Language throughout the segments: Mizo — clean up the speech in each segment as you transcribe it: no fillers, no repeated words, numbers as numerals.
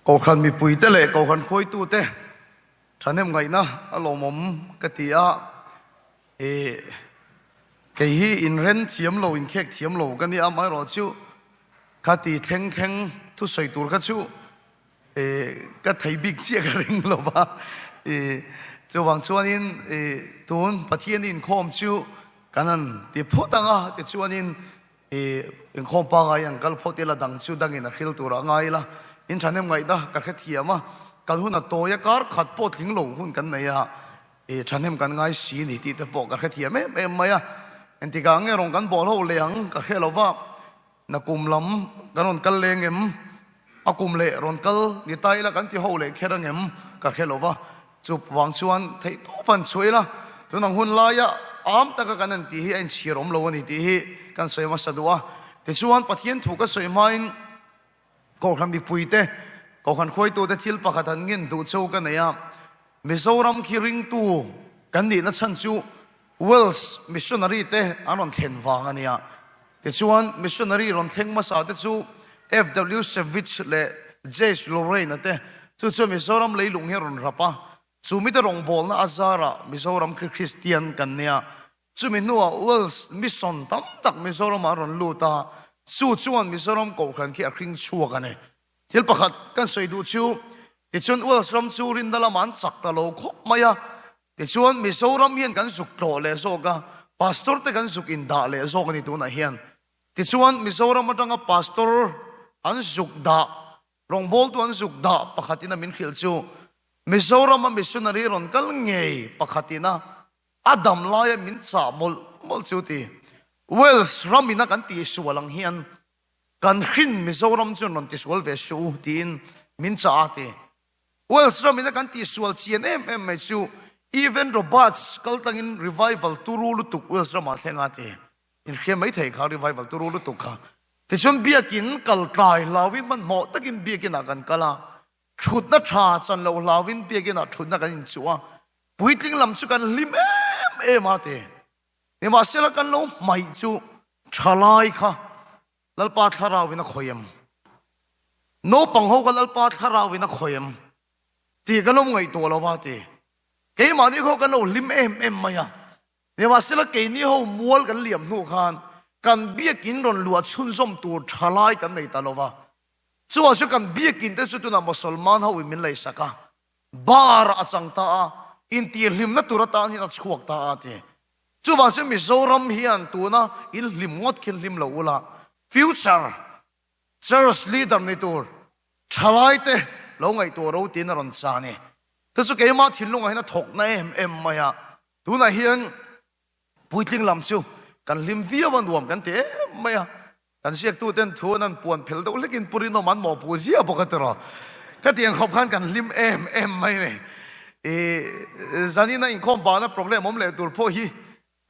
Kohhran mipuite leh Kohhran khuaitute thahnem ngaihna a lawmawm ka ti a, ih kei hi inren thiam lo, inkhek thiam lo ka nia, amaherawhchu kha ti thleng thleng thusawi tur kha chu ih ka thei bik chiah ka ring lo va, ih chuvang chuanin ih tun Pathian inkhawm chu kan han ti phawt ang a, tichuanin I inkhawm pangai an kal phawt ila dang chu dangin a hril tur a ngai ila in thahnem ngaihna ka hrethiam a, kan hun a tawi a kar khat pawh tling lo hun kan nei a, i thahnem kan ngai si ni tih te pawh ka hrethiam em em mai a, engtikah nge rawn kan bawlh ho leh ang ka hre lo va, nakum lam kan rawn kal leng em, a kum leh rawn kal ni ta ila kan ti ho leh kher angem ka hre lo va. Chup vang chuan theih tawp an chhuah ila, tun ang hun laia am taka kan han tih hi a inchhir awm lo a ni tih hi kan sawi hmasa duh a. Tichuan Pathian thu ka sawi hmain Kohhran mipuite, Kohhran khuaitute thil pakhat han ngen duh cheu ka nei a, Mizoram khi ringtu kan nihna chhan chu Wales missionary te an rawn thlen vang a nia. Tichuan missionary rawn thleng hmasa te chu FW Savage leh J.H. Lorraine-a te, chu chuan Mizoram leilung hi a rawn rap a. Chu mite rawngbawlna a zarah Mizoram khi Kristian kan nia. Chumi hnuah Wales mission tam tak Mizoramah a rawn lut a, chu chuan Mizoram kohhran khi a hring chhuak a ni. Thil pakhat kan sawi duh chu, tichuan Wales ram chu rinna lamah an chak ta lo khawp mai a, Tichuan Mizoram hian kan zuk tlawh leh zawk a, Pastor te kan zuk indah leh zawk a ni tunah hian. Tichuan Mizoram atanga Pastor an zuk dah, rawngbawltu an zuk dah pakhatin a min hrilh chu Mizorama missionary rawn kal ngei pakhatin a a dam laia min chah mawlh mawlh chu ti. Wales ram ina kan tihsual ang hian kan hrin Mizoram chuan rawn tisual ve suh u tiin min chah a ti. Wales ramin a kan tihsual chian em em mai chu Evan Roberts kal tlangin revival turu lutuk Wales ramah thleng a ti. Inhria mai thei kha revival turu lutuk kha. Tichuan biakin kal tlai hlauin hmanhmawh takin biakinah kan kal a, thutna tha chan loh hlauin biakinah thutna kan inchuh a, puitling lam chu kan hlim em em a ti. Nimahsela kan lo hmaih chu thalai kha Lalpa thlarauin a khawi em? Naupang ho kha Lalpa thlarauin a khawi em? Tih kan lo ngaihtuah lo va ti. Keimahni khaw kan lo hlim em em mai a. Nimahsela keini ho mual kan liam hnu khan kan biakin rawn luah chhunzawm tur tha lai kan nei ta lo va. Chuvang chu kan biakin te chu tunah Mosolman ho in min leisak a, bar ah a chang ta a, intihhlimna tur atan hian a chhuak ta a ti. Chuvang chu Mizoram hian tuna in hlim ngawt khi hlim lo ula, future church leader ni tur thalai te lo ngaihtuah ro tiin a rawn cha ni. Te chu keimah thinlungah hian a thawk na em em mai a, tunah hian puitling lam chu kan hlim viau a, nuam kan ti em mai a. Kan ziaktuten thu an an puan phel deuh hlekin Pu Rinawm an mawhpuh ziah bawk a tiraw. Khatiang khawp khan kan hlim em em mai a ni. I zanina inkhawm bahna program awm leh tur pawh hi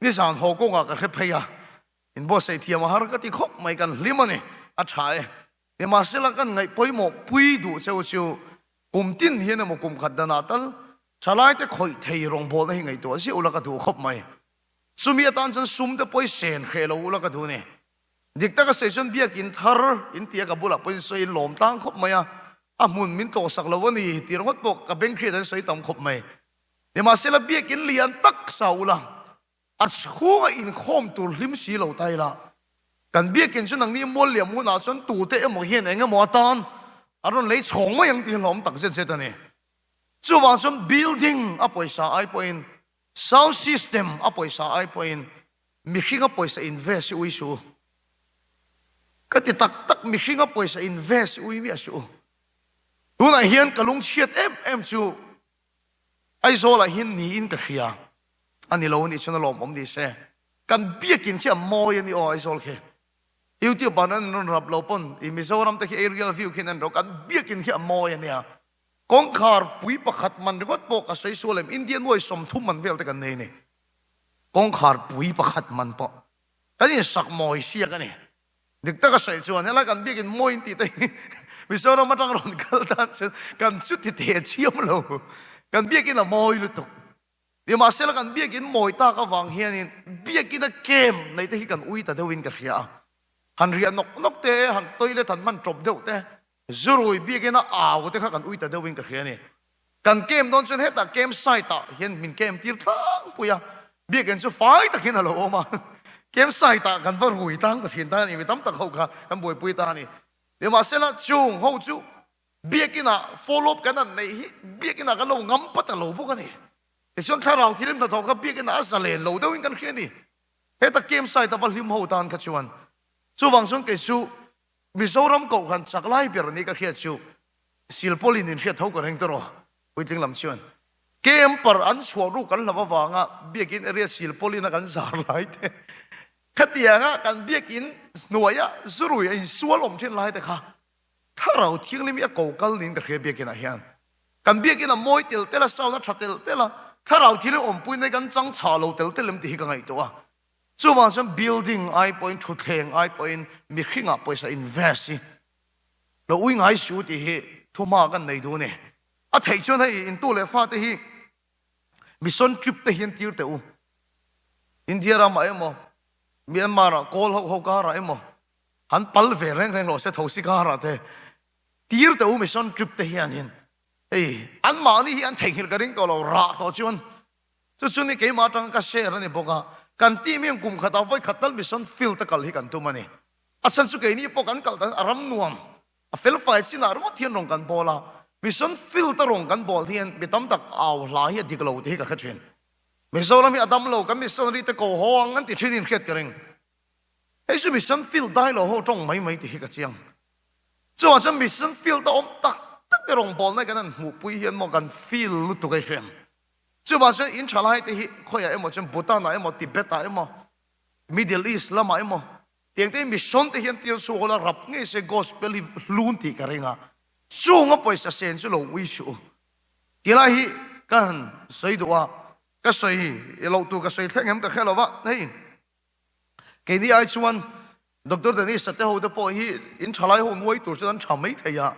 nizan haw kawngah ka hre phei a, inbuatsaih thiam a har ka ti khawp mai, kan hlim a ni, a tha e. Nimahsela kan ngaih pawimawh pui duh cheu chu kum tin hian emaw kum khat danah tal thalaite khawih thei rawngbawlna hi ngaihtuah ziah ula ka duh khawp mai. Chumi atan chuan sum te pawh i sen hreh lo ula ka duh a ni. Dik taka sawi chuan biakin thar in tia ka bulah pawhin sawi in lawm tlang khawp mai a, a hmun min tlawhsak lo a ni tih ringawt pawh ka beng hriat an sawi tam khawp mai. Nimahsela biakin lian tak sa ula, a chhunga inkhawm tur hlim si lo ta ila, kan biakin chu nangni mual liam hunah chuan tute emaw hian eng emaw atan an rawn lei chhawng mai ang tih hi hlawm tak zet zet a ni. Chuvang chuan building a pawisa ai pawhin Sound system a pawisa ai pawhin mihringa pawisa invest hi ui suh u. Ka ti tak tak mihringa pawisa invest hi ui miah suh u. Tunah hian ka lungchhiat em em chu Aizawlah hian niin ka hria. A ni lo anih chuan a lawmawm ni se. Kan biakin khi a mawi a ni aw Aizawl khi. YouTube ah an rawn rap lo pawn i Mizoram te khi aerial view khian an rawh kan biakin khi a mawi a nia. Kawngkhar pui pakhat man ringawt pawh ka sawi sual em, India nuai 30 man vel te kan nei a ni. Kawngkhar pui pakhat man pawh kan insak mawi siak a ni. Dik taka sawi chuan helai kan biakin mawi in tih te hi Mizoram atang rawn kal tan chuan kan chuti teh chiam lo. Kan biakin a mawi lutuk. Nimahsela kan biakin mawi tak avang hianin biakina kem nei te hi kan ui ta deuhin ka hria a. Han riah nawk nawk te, han toilet han hman tawp deuh te. Zurui biakin a au te kha kan ui ta deuhin ka hria a ni. Kan camp dawn chuan hetah camp site ah hian min camp tir tlangpui a, biakin chu fai takin a lo awm a, camp site ah kan va rui tang ta thin ta a ni, mi tam tak ho kha kan buaipui ta a ni. Nimahsela chung ho chu biakin ah follow up kan han neih hi biakin ah kan lo ngam pat a lo bawk a ni. Tichuan thlarau thilim hnathawh kha biakin ah a zalen lo deuhin kan hria a ni. Heta camp site a va hlim ho tan kha chuan chuvang chuan kei chu Mizoram kohhran chak lai ber ni ka hriat chu Silpaulin in hriat tho ka reng tawh puitling lam chuan Camper an chhuah ruk kan hlauh avanga biakin area Silpaulin a kan zar lai te khatianga kan biakin hnuaia zurui a insual awm thin lai te kha thlarau thianghlim hi a ko kal niin ka hria biakin ah hian kan biakin a mawi tel tel a sound a tha tel tel a thlarau thianghlim awmpui nai kan chang chhah lo tel tel em tih hi ka ngaihtuah a. Chuvang chuan building ai pawhin thutthleng ai pawhin mihringah pawisa invest hi lo ui ngai su tih hi thuhma kan nei duh a ni. A theih chuan hei intu leh fate hi mission trip te hian tir teh u. India ramah emaw Myanmar ah kawl ho ho karah emaw han pal ve reng reng rawh se thosi karah te tir teh u mission trip te hianin hei anmahni hi an theihnghilh ka ring tawh lo rah tawh chuan Chu chu ni keimah atanga ka share a ni bawk a, kan team hian kum khatah vawi khat tal mission field a kal hi kan tum a ni. A chhan chu keini pawh kan kal dan a ram nuam, a felfai chinah ringawt hian rawn kan bawl a, mission field a rawn kan bawl hian mi tam tak au hla hi a dik lo tih hi ka hre thin. Mizoram hi a dam lo, kan missionary te ko haw ang an ti thin in hriat ka ring. Hei chu mission field dai lo ho tawng mai mai tih hi ka chiang. Chuvang chuan mission field a awm tak tak te rawngbawlna kan han hmuhpui hian maw kan feel lutuk a i hriat. Chuvang chuan in tha lai te hi khawiah emaw chuan Bhutan ah emaw Tibet ah emaw Middle East lamah emaw tiang te mission te hian tir chhuak ula rap ngei se gospel hi hlun tih ka ring a, chunga pawisa sen chu lo ui suh u. Tilai hi ka han sawi duh a, ka sawi loh tur ka sawi thleng em ka hre lo va, hei keini ai chuan Doctor Dennis-a te ho te pawh hi in tha lai ho nuai tur chuan an tha mai thei a,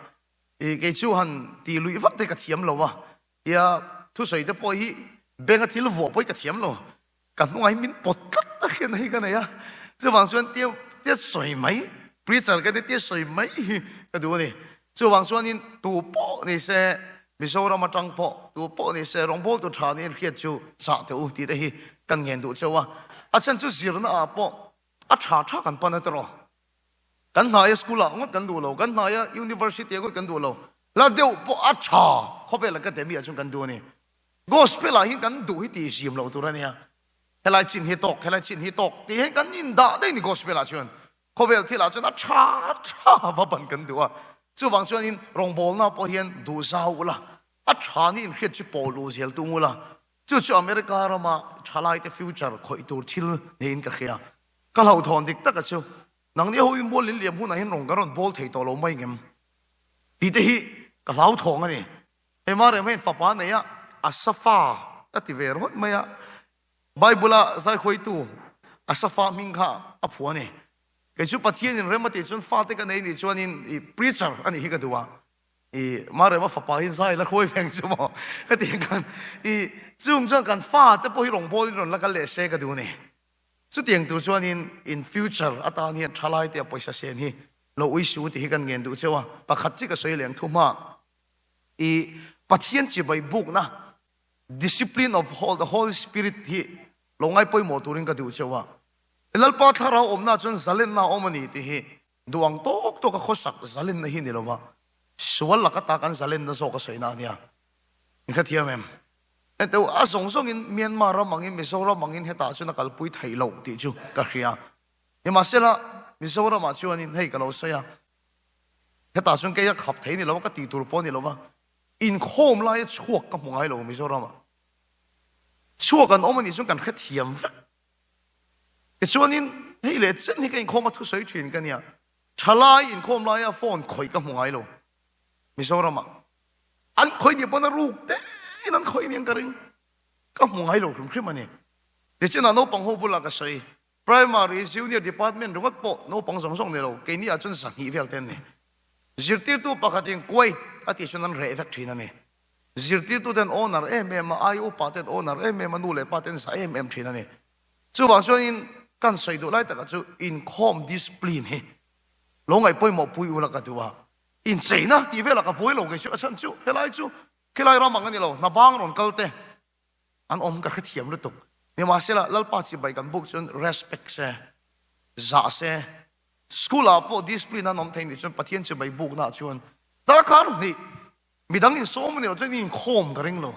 kei chu han tih luih vak te ka thiam lo a, Tia thusawi te pawh hi benga thil vuah pawh hi ka thiam lo, ka hnungah hi min pawt tlat tak hian hei ka nei a, chuvang chuan tia tia sawi mai, preacher ka tia tia sawi mai hi ka duh a ni. Chuvang chuanin tu pawh ni se Mizoram atang pawh tu pawh ni se rawngbawltu tha niin hriat chu chah teh u tih te hi kan ngen duh cheu a, a chhan chu zirna ah pawh a tha tha kan pan a tawh. Kan hnaia school ah ngawt kan duh lo, kan hnaia university ah ngawt kan duh lo, hla deuh pawh a tha khawvel academy ah chuan kan duh a ni. Gospel ah hian kan duh hi tih zim loh tur a nia, helai chin hi tawk, helai chin hi tawk tih hian kan indah daih a ni gospel ah chuan. Khawvel thil ah chuan a tha tha va ban kan duh a, chuvang chuanin rawngbawlna pawh hian duh zau ula, a tha ni inhriat chu pawl u zel tung ula, chu chu America rama thalaite future khawih tur thil niin ka hria. Ka hlauhthawn dik taka chu nangni ho i mual in liam hunah hian rawn ka rawn bawl thei tawh lo mai ngem tih te hi ka hlauthawng a ni. Hei Mariam hian fapa nei a, Asafa a ti ve rawt mai a, Bible a zaikhawitu Asafa hming kha a phuah a ni. Kei chu Pathian in rem a tih chuan fate ka nei nih chuanin i preacher a nih hi ka duh a, i Mariam a fapa hi zai la khawi veng chu maw hetiang khan i chung chuan kan fate pawh hi rawngbawlin rawn la kal leh se ka duh a ni. Chutiang tur chuanin in future atan hian thalai te a pawisa sen hi lo ui su tih hi kan ngen duh cheu a, pakhat chi ka sawi leh ang thu hma i Pathian chibai bukna discipline of the Holy Spirit hi lo ngai pawimawh turin ka duh cheu a, Lalpa thlarau awmna chuan zalenna a awm a ni tih hi duh ang tawk tawk a khawsak zalenna hi ni lova sual laka ta kan zalenna zawk a sawina a nia. In hrethiam em? Henteu a zawng zawngin Myanmar ram angin Mizoram angin hetah chuan a kalpui theih loh tih chu ka hria. Nimahsela Mizoramah chuanin hei ka lo sawi a, hetah chuan kei a khap thei ni lo a, ka tih tur pawh a ni lo va, inkhawm laia chhuak ka hmu ngai lo Mizoramah. Chhuak an awm a nih chuan kan hrethiam vek. Tichuanin hei leh chen hi ka inkhawm a thusawi thin ka nia, thalai inkhawm laia phone khawih ka hmu ngai lo Mizoramah. An khawih nih pawn a ruk tein an khawih aniang ka ring. Ka hmu ngai lo hrim hrim a ni. Tichinah naupang ho bulah ka sawi, Primary, Junior Department ringawt pawh naupang zawng zawng ni lo, keini ah chuan 200 vel te an ni. Zirtirtu pakhatin Kuwait a tih chuan an reh vek thin a ni. Zirtirtu ten owner em em a, ai upa ten owner em em a, nu leh pa ten zah em em thin a ni. Chuvang chuanin kan sawi duh lai takah chu inkhawm discipline hi lo ngaih pawimawh pui ula ka duh a. Incheina tih velah ka buai lo kei chu a chhan chu helai chu khilai ram ang a ni lo, hna bang rawn kal te an awm ka hrethiam lutuk. Nimahsela Lalpa chibai kan buk chuan respect se, zah se, school ah pawh discipline an awm thei nih chuan Pathian chibai bukna ah chuan darkar hnih midang insawm a ni lo chuan inkhawm ka ring lo,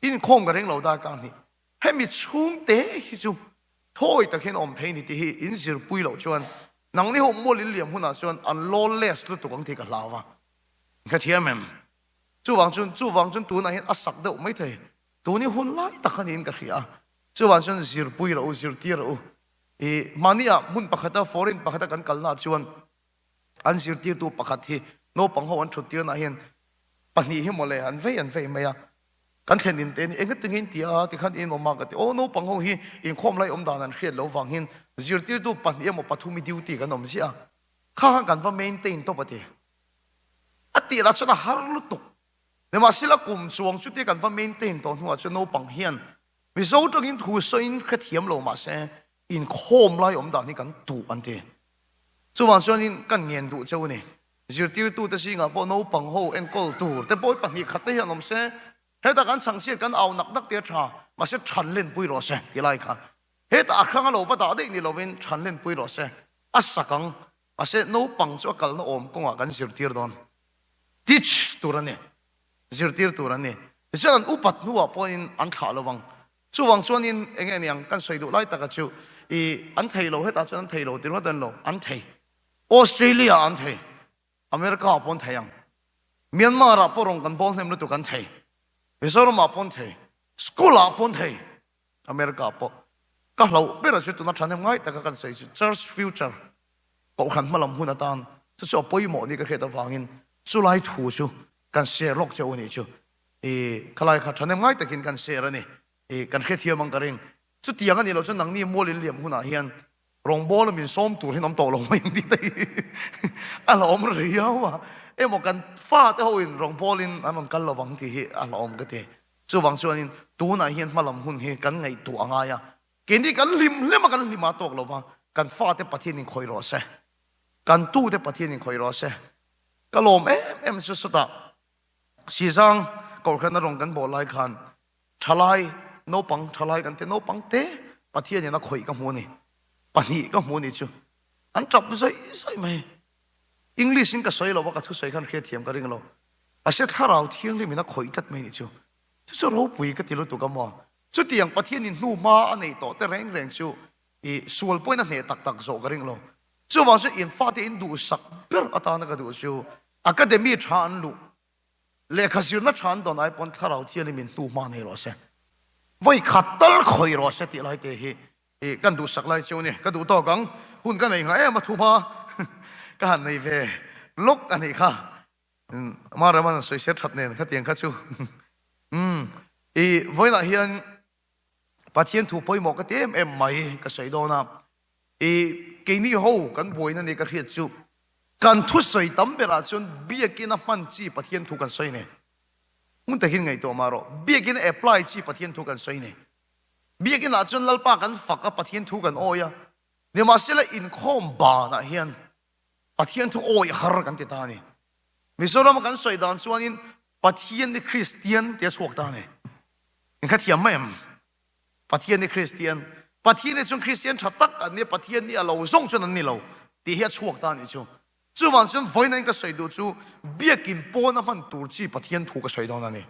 inkhawm ka ring lo darkar hnih. Hemi chhungte hi chu thawi tak hian awm thei ni tih hi in zirpui loh chuan nangni ho mual in liam hunah chuan an lawless lutuk ang tih ka hlau a. Ka thiam em? Chuvang chuan chuvang chuan tunah hian a sak deuh mai thei. Tun hi hun lai tak a niin ka hria a. Chuvang chuan zirpui rawh u, zirtir rawh u. I mahniah hmun pakhata foreign pakhata kan kalnaah chuan an zirtirtu pakhat hi naupang ho an thuttirnaah hian pahnih hi mawle an vei an vei mai a. Kan thlen in te ni eng ati nge in ti a tikhan in awm a ka ti aw naupang ho hi inkhawm lai awm dan an hriat loh vang hian zirtirtu pahnih emaw pathum i duty kan awm ziah a kha khan kan va maintain tawp a ti a tih lah chuan a har lutuk nimahsela kum chuang chutia kan va maintain tawh hnuah chuan naupang hian Mizo tangin thu sawiin hrethiam lo mahse inkhawm lai awm dan hi kan duh an ti chuvang chuanin kan ngen duh cheu a ni. Zirtirtute zingah pawh naupang ho enkawl tur te pawh hi pahnih khat te hian awm se, hetah kan chhangchhiat kan au nak nak te a tha, mahse than lenpui rawh se ti lai kha hetah a hrang a lo va dah daih ni lovin than lenpui rawh se, a sak ang, mahse naupang chu a kalna awm kawngah kan zirtir dawn, teach tur a ni, zirtir tur a ni, tichuan an upat hnuah pawhin an thlah lo vang, chuvang chuanin eng nge niang kan sawi duh lai taka chu i an thei lo hetah chuan an thei lo ti ringawt an lo, an thei. Australia an thei, America ah pawh an thei ang, Myanmar ah pawh rawng kan bawl hnem lutuk an thei, Mizoram ah pawh an thei, school ah pawh an thei, America ah pawh. Ka hlauh ber a chu tuna thahnem ngai taka kan sawi chu church future kohhran hmalam hun atan chu chu a pawimawh ni ka hriat avangin chulai thu chu kan share lawk che u nih chu i khalai kha thahnem ngai takin kan share a ni i kan hrethiam ang ka ring. Chutiang a nih loh chuan nangni mual in liam hunah hian Rawngbawla min sawm tur hian awm tawh lo mai ang tih te hi a la awm riau a, emaw kan fate ho in rawngbawlin an rawn kal lo vang tih hi a la awm ka ti. Chuvang chuanin tunah hian hmalam hun hi kan ngaihtuah a ngai a, keini kan hlim hlem a kan hlim a tawk lo va, kan fate Pathian in khawih rawh se, kan tute Pathian in khawih rawh se. Ka lawm em em chu sawtah Sizang Kohhran a rawn kan bawh lai khan Thalai, naupang thalai kan ti, naupang te Pathian in a khawih ka hmu a ni. Pahnih ka hmu a ni chu. An tap zawih zawih mai. English in ka sawi lo va, ka thusawi khan hriatthiam ka ring lo. Mahse thlarau thianghlim in a khawih tlat mai ni chu. Chu chu ropui ka ti lutuk a maw. Chutiang Pathian in hnu hma a neih tawh te reng reng chu i sual pawhin a hneh tak tak zawh ka ring lo. Chuvang chu in fate in duhsak ber atana ka duh chu academy tha an luh Lehkha zirna tha an dawn ai pawn thlarau chialin min hnu hma nei rawh se. Vawi khat tal khawih rawh se tih lai te hi i kan duhsak lai chu a ni. Ka duh tawk ang, hun ka nei nghah em a thu hma ka han nei ve lawk a nih kha. Ama Raman sawi ser that nen khatiang kha chu umm i vawiinah hian Pathian thu pawimawh ka ti em em mai ka sawi dawn a. I keini ho kan buaina ni ka hriat chu kan thusawi tam berah chuan biakin a hman chi Pathian thu kan sawi nei. Hmun takin ngaihtuah mah rawh. Biakin a apply chi Pathian thu kan sawi nei. Biakin ah chuan Lalpa kan fak a Pathian thu kan awi a. Nimahsela inkhawm banah hian Pathian thu awi har kan ti ta a ni. Mizoram a kan sawi dan chuanin Pathian ni Kristian tia chhuak ta a ni. Inkhathiam mai em? Pathian hi Kristian, Pathian hi chuan Kristian tha tak an nia, Pathian hi a lo zawng chuan an ni lo tih hi a chhuak ta a nih chu. Chuvang chuan vawiin in ka sawi duh chu biakin pawn a hman tur chi Pathian thu ka sawi dawn a ni.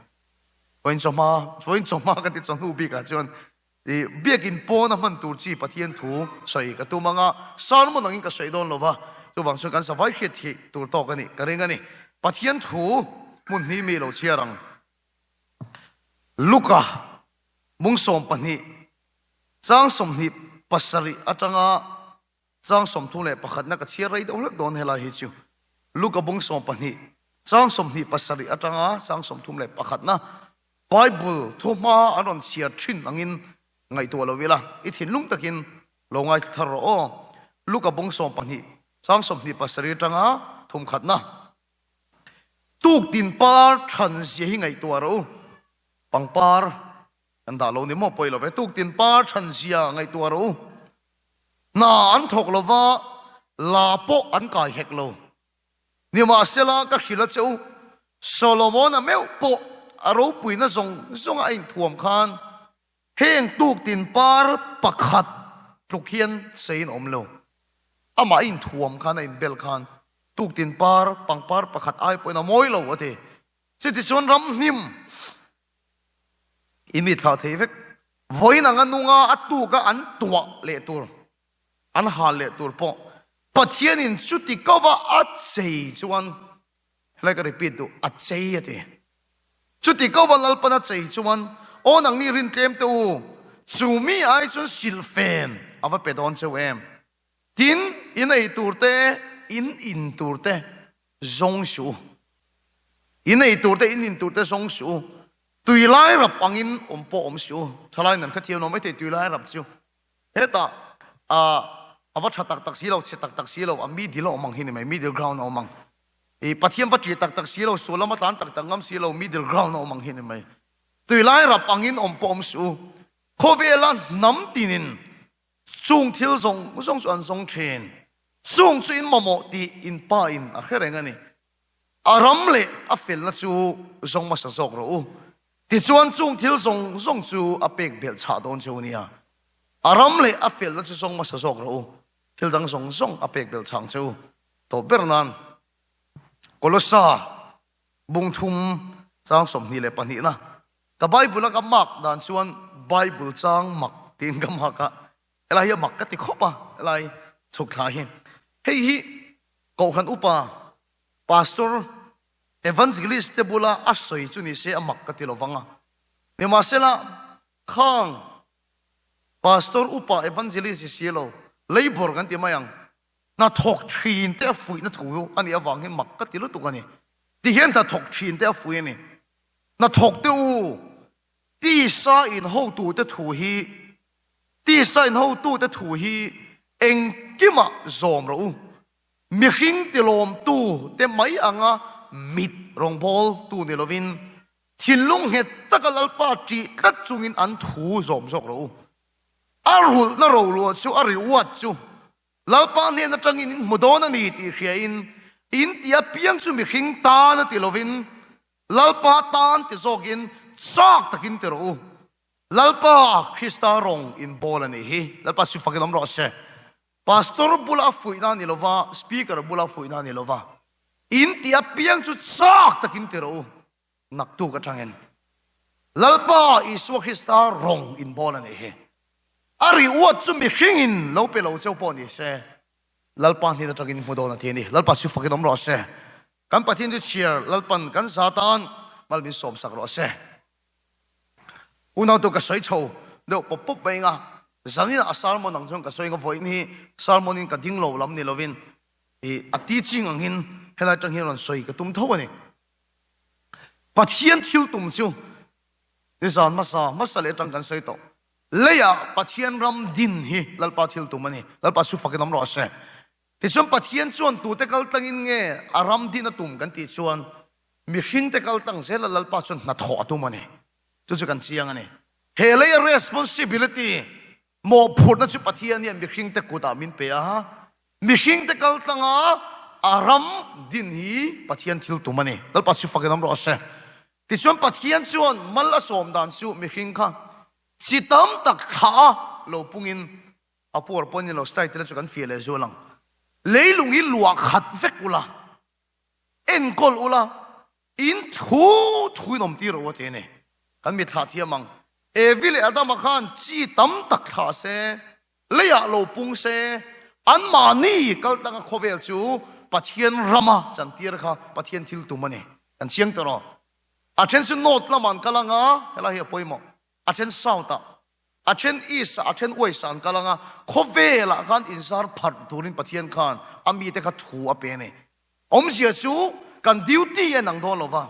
Vawiin chawhma, vawiin chawhma ka ti chawhnu bikah chuan i biakin pawn a hman tur chi Pathian thu sawi ka tum anga sermon angin ka sawi dawn lo va, chuvang chuan kan savai hriat theih tur tawk a nih ka ring a ni. Pathian thu hmun hnih mi lo chhiar ang. Luka Bung 12, chang 27 atanga chang 31 na ka chhiar rei deuh hlek dawn helai hi chu. Luka bung 12, chang 27 atanga chang 31 na Bible thuhma an rawn chhiar thin angin ngaihtuah lo ila, i thinlung takin lo ngaithla thar rawh aw. Luka bung 12, chang 27 atanga thumkhatna. Tuktin par than zia hi ngaihtuah rawh u. Pangpar kan dah lo ni maw pawi lo ve. Tuktin par than zia ngaihtuah rawh u. Hna an thawk lo va, la pawh an kai hek lo. Nimahsela, ka hrilh a che u, Solomona meuh pawh a ropuina zawng zawnga a inthuam khan heng tuktin par pakhat tluk hian seiin a awm lo. Amah a inthuam khan, a inbel khan tuktin par pangpar pakhat ai pawhin a mawi lo, a ti. Chutichuan ramhnim i mi thlah thei vek. Vawiin anga nunga a tuka an tuah leh tur, an hal leh tur pawh Pathianin chuti kova a chei chuan, helai ka repeat duh, a chei a ti. Chuti kova Lalpan a chei chuan, Aw nangni rintlem te u, chu mi ai chuan silhfen a va pe dawn cheu em? Tin, in ei tur te, in in tur te zawng suh u. In ei tur te, in in tur te zawng suh u. Tui lai rap angin awm pawh awm suh u. Thalai nan kha thiam lo maithei tui lai rap chu. Hetah a va tha tak tak si lo, chhe tak tak si lo, a middle a awm ang hi ni mai, middle ground a awm ang. I Pathian va ṭih tak tak si lo, sual lama tlan tak tak ngam si lo, middle ground a awm ang hi ni mai. Tui lai rap angin awm pawh awm suh u. Khawvela hnam tinin chung thil zawng zawng chu an zawng ṭhin. Chung chu in mamawh tih in pa in a hre reng a ni. A ram leh a felna chu zawng hmasa zawk rawh u. Tichuan chung thil zawng zawng chu a pek belh chhah dawn cheu nia. A ram leh a felna chu zawng hmasa zawk rawh u. Thil dang zawng zawng a pek belh chhang cheu tawh ber nan. Kolosa bung thum chang 22 na ka Bible a ka mark dan chuan Bible chang mak tiin ka mark a, helai hi a mak ka ti khawp a, helai chhuk thla hi. Hei hi Kohhran upa Pastor Evangelist te bula a sawi chu ni se a mak ka ti lo vang a. Nimahsela, khang Pastor upa Evangelist hi si lo, Labour kan ti mai ang, hnathawk thin te a fuihna thu a nih avang hi mak ka ti lutuk a ni. Tihian hnathawk thin te a fuih a ni. Hnathawk te u, tisa in hotute thu hi, tisa in hotute thu hi engkimah zawm rawh u. Mihring tilawmtu te mai anga mit rawngbawltu ni lovin, thinlung nghet taka Lalpa ṭih tlat chungin an thu zawm zawk rawh u. A rulhna roluah chu a reward chu Lalpa hnen aṭangin in hmu dawn a ni tih hriain, in tih apiang chu mihring tan a ti lovin, Lalpa tan ti zawkin chak takin ti rawh u. Lalpa Krista rawng in bawl a nih hi. Lalpa si fakin awm rawh se. Pastor bula a fuihna a ni lo va, Speaker bula a fuihna a ni lo va. In tih apiang chu chak takin ti rawh u, naktuk atangin. Lalpa Isua Krista rawng in bawl a nih hi. A ri uat chu mihringin lo pe lo cheu pawh ni se, Lalpa hnen atangin hmu dawn a ti a ni. Lalpa si fakin awm rawh se. Kan Pathian chu chhiar Lalpan kan za tan mal min sawmsak rawh se. Unautu ka sawi chho deuh pawp pawp mai anga zanin a sermon ang chuan ka sawi anga vawiin hi sermon in ka ding lo lam ni lovin ih a teaching ang hin helai atang hian rawn sawi ka tum tho a ni. Pathian thil tum chu nizan hmasa hmasa leh atang kan sawi tawh. Leiah Pathian ram din hi Lalpa thil tum a ni. Lalpa chu fakin awm rawh se. Tichuan Pathian chuan tute kal tlangin nge a ram din a tum kan tih chuan Mihringte kal tlang zela Lalpa chuan hnathawh a tum a ni. Chu chu kan chiang a ni. He leia responsibility, mawhphurhna chu Pathian hian mihringte kutah min pe a. Mihringte kal tlanga a ram din hi Pathian thil tum a ni. Lalpa chu fakin awm rawh se. Tichuan Pathian chuan mal a sawm dan chu mihring kha chi tam tak thlah a lo pungin a puar pawh ni lo style te chu kan fiah leh zual ang. Leilung hi luah khat vek ula. Enkawl ula, in thu thu in awm tir rawh u a ti a ni. Kan mitthlah thiam ang. Evi leh Adama khan chi tam tak thlah se, leiah lo pung se, anmahni kal tlanga khawvel chu Pathian rama chantir kha Pathian thil tum a ni. Kan chiang tawh rawh. A then chu North lamah an kal ang a, helai hi a pawimawh. A then South ah, a then East ah, a then West ah an kal ang a, khawvelah khan inzar pharh turin Pathian khan a mite kha thu a pe a ni. Awmzia chu kan duty a inang dawn lo va,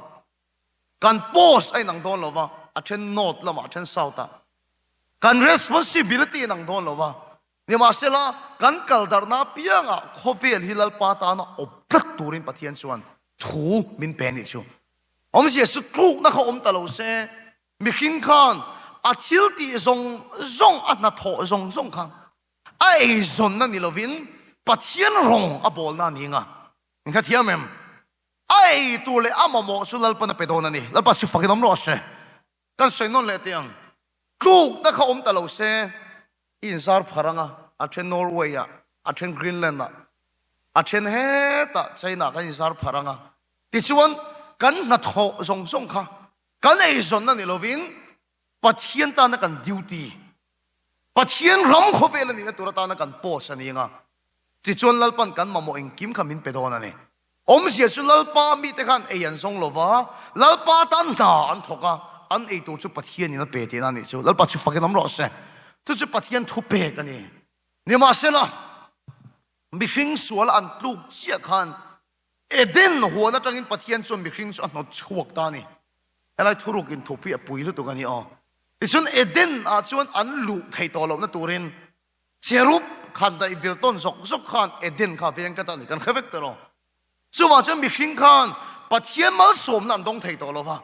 kan post a inang dawn lo va, a then north lamah, a then south ah. Kan responsibility a inang dawn lo va, nimahsela kan kal darhna apiangah khawvel hi Lalpa tana awp tlat turin Pathian chuan thu min pe anih chu. Awmzia chu tlukna kha awm ta lo se, mihring khan a thil tih zawng zawng, a hnathawh zawng zawng khan A eizawnna ni lovin Pathian rawng a bawlna a ni nga. Min hrethiam em? A ei tur leh a mamawh chu Lalpan a pe dawn a ni. Lalpa chu fakin awm rawh se. Kan sawi nawn leh teh ang. Tlukna kha awm ta lo se, i inzar phar anga, a then Norway ah, a then Greenland ah, a then hetah China ah kan inzar phar anga. Tichuan, kan hnathawh zawng zawng kha kan eizawnna ni lovin Pathian tana kan duty, Pathian ram khawvel a nihna tur atana kan post a ni anga. Tichuan Lalpan kan mamawh engkim kha min pe dawn a ni. Awmzia chu Lalpa mite khan ei an zawng lo va, Lalpa tan hna an thawk a, an ei tur chu Pathianin a pe tihna a nih chu. Lalpa chu fakin awm rawh se. Chu chu Pathian thupek a ni. Nimahsela, mihring suala an tluk chiah khan Eden huan atangin Pathian chuan mihring chu a hnawt chhuak ta a ni. Helai thuruk inthup hi a pui lutuk a ni aw. Tichuan Eden ah chuan an luh thei tawh lohna turin Cherub khan daih vir tawn zawk zawk khan Eden kha veng tlat a ni, kan hre vek tawh lo. Chuvang chuan mihring khan Pathian malsawmna an dawng thei tawh lo va.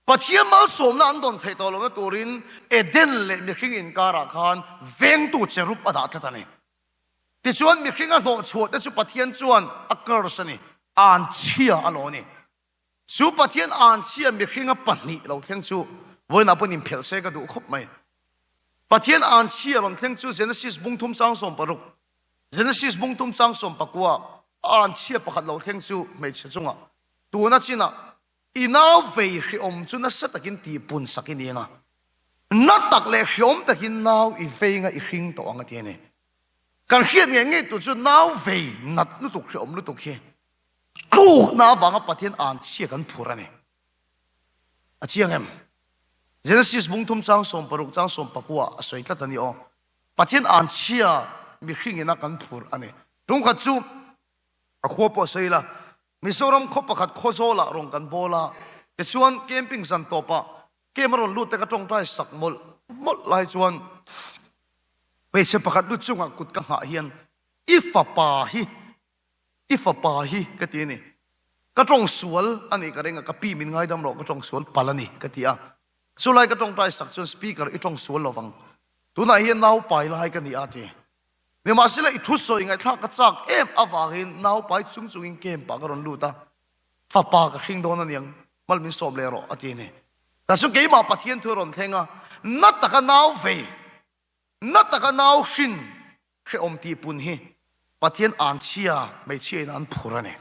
Pathian malsawmna an dawn theih tawh lohna turin Eden leh mihring inkarah khan vengtu cherub a dah tlat a ni. Tichuan mihring a hnawhchhuah te chu Pathian chuan a curse a ni, anchhia a lo ni. Chu Pathian anchhia mihringa pahnih lo thleng chu vawiinah pawhin inphelh se ka duh khawp mai. Pathian anchhia rawn thleng chu Genesis bung thum chang 60, Genesis bung thum chang 19 a anchhia pakhat lo thleng chu hmeichhe chungah tuna chinah i nau vei hreawm chu nasa takin tihpun sak i ni ang a, na tak leh hreawm takin nau i vei nga i hring tawh ang a ti a ni. Kan hriat ngei ngei tur chu nau vei nat lutuk hreawm lutuk hi Tlukna avanga Pathian anchhia kan phur a ni. A chiang em? Genesis bung thum chang 60 chang 19 a sawi tlat a ni aw. Pathian anchhia mihring ina kan phur a ni. Tungkhat chu a khua pawh a sawi la, Mizoram khaw pakhat Khawzawlah rawn kan bawl a, tichuan camping zan tawpah camp a rawn lut te ka tawngtai sak mawlh mawlh lai chuan hmeichhe pakhat lu chungah kut ka nghah hian i fapa hi I fapa hi ka ti a ni. Ka tawng sual a nih ka ring a, ka pi min ngaidam rawh ka tawng sual palh a ni ka ti a. Chulai ka tawngtai sak chuan speaker i tawng sual lovang. Tunah hian nau pai lai ka ni a ti. Nimahsela i thusawi ngaihthlak ka chak em avangin nau pai chung chungin camp ah ka rawn lut a, fapa ka hring dawn a niang, mal min sawm leh rawh a ti a ni. Tah chuan keimah Pathian thu a rawn thleng a, na taka nau vei, na taka nau hrin Hrehawm tih pun hi Pathian anchhia hmeichhia in an phur a ni.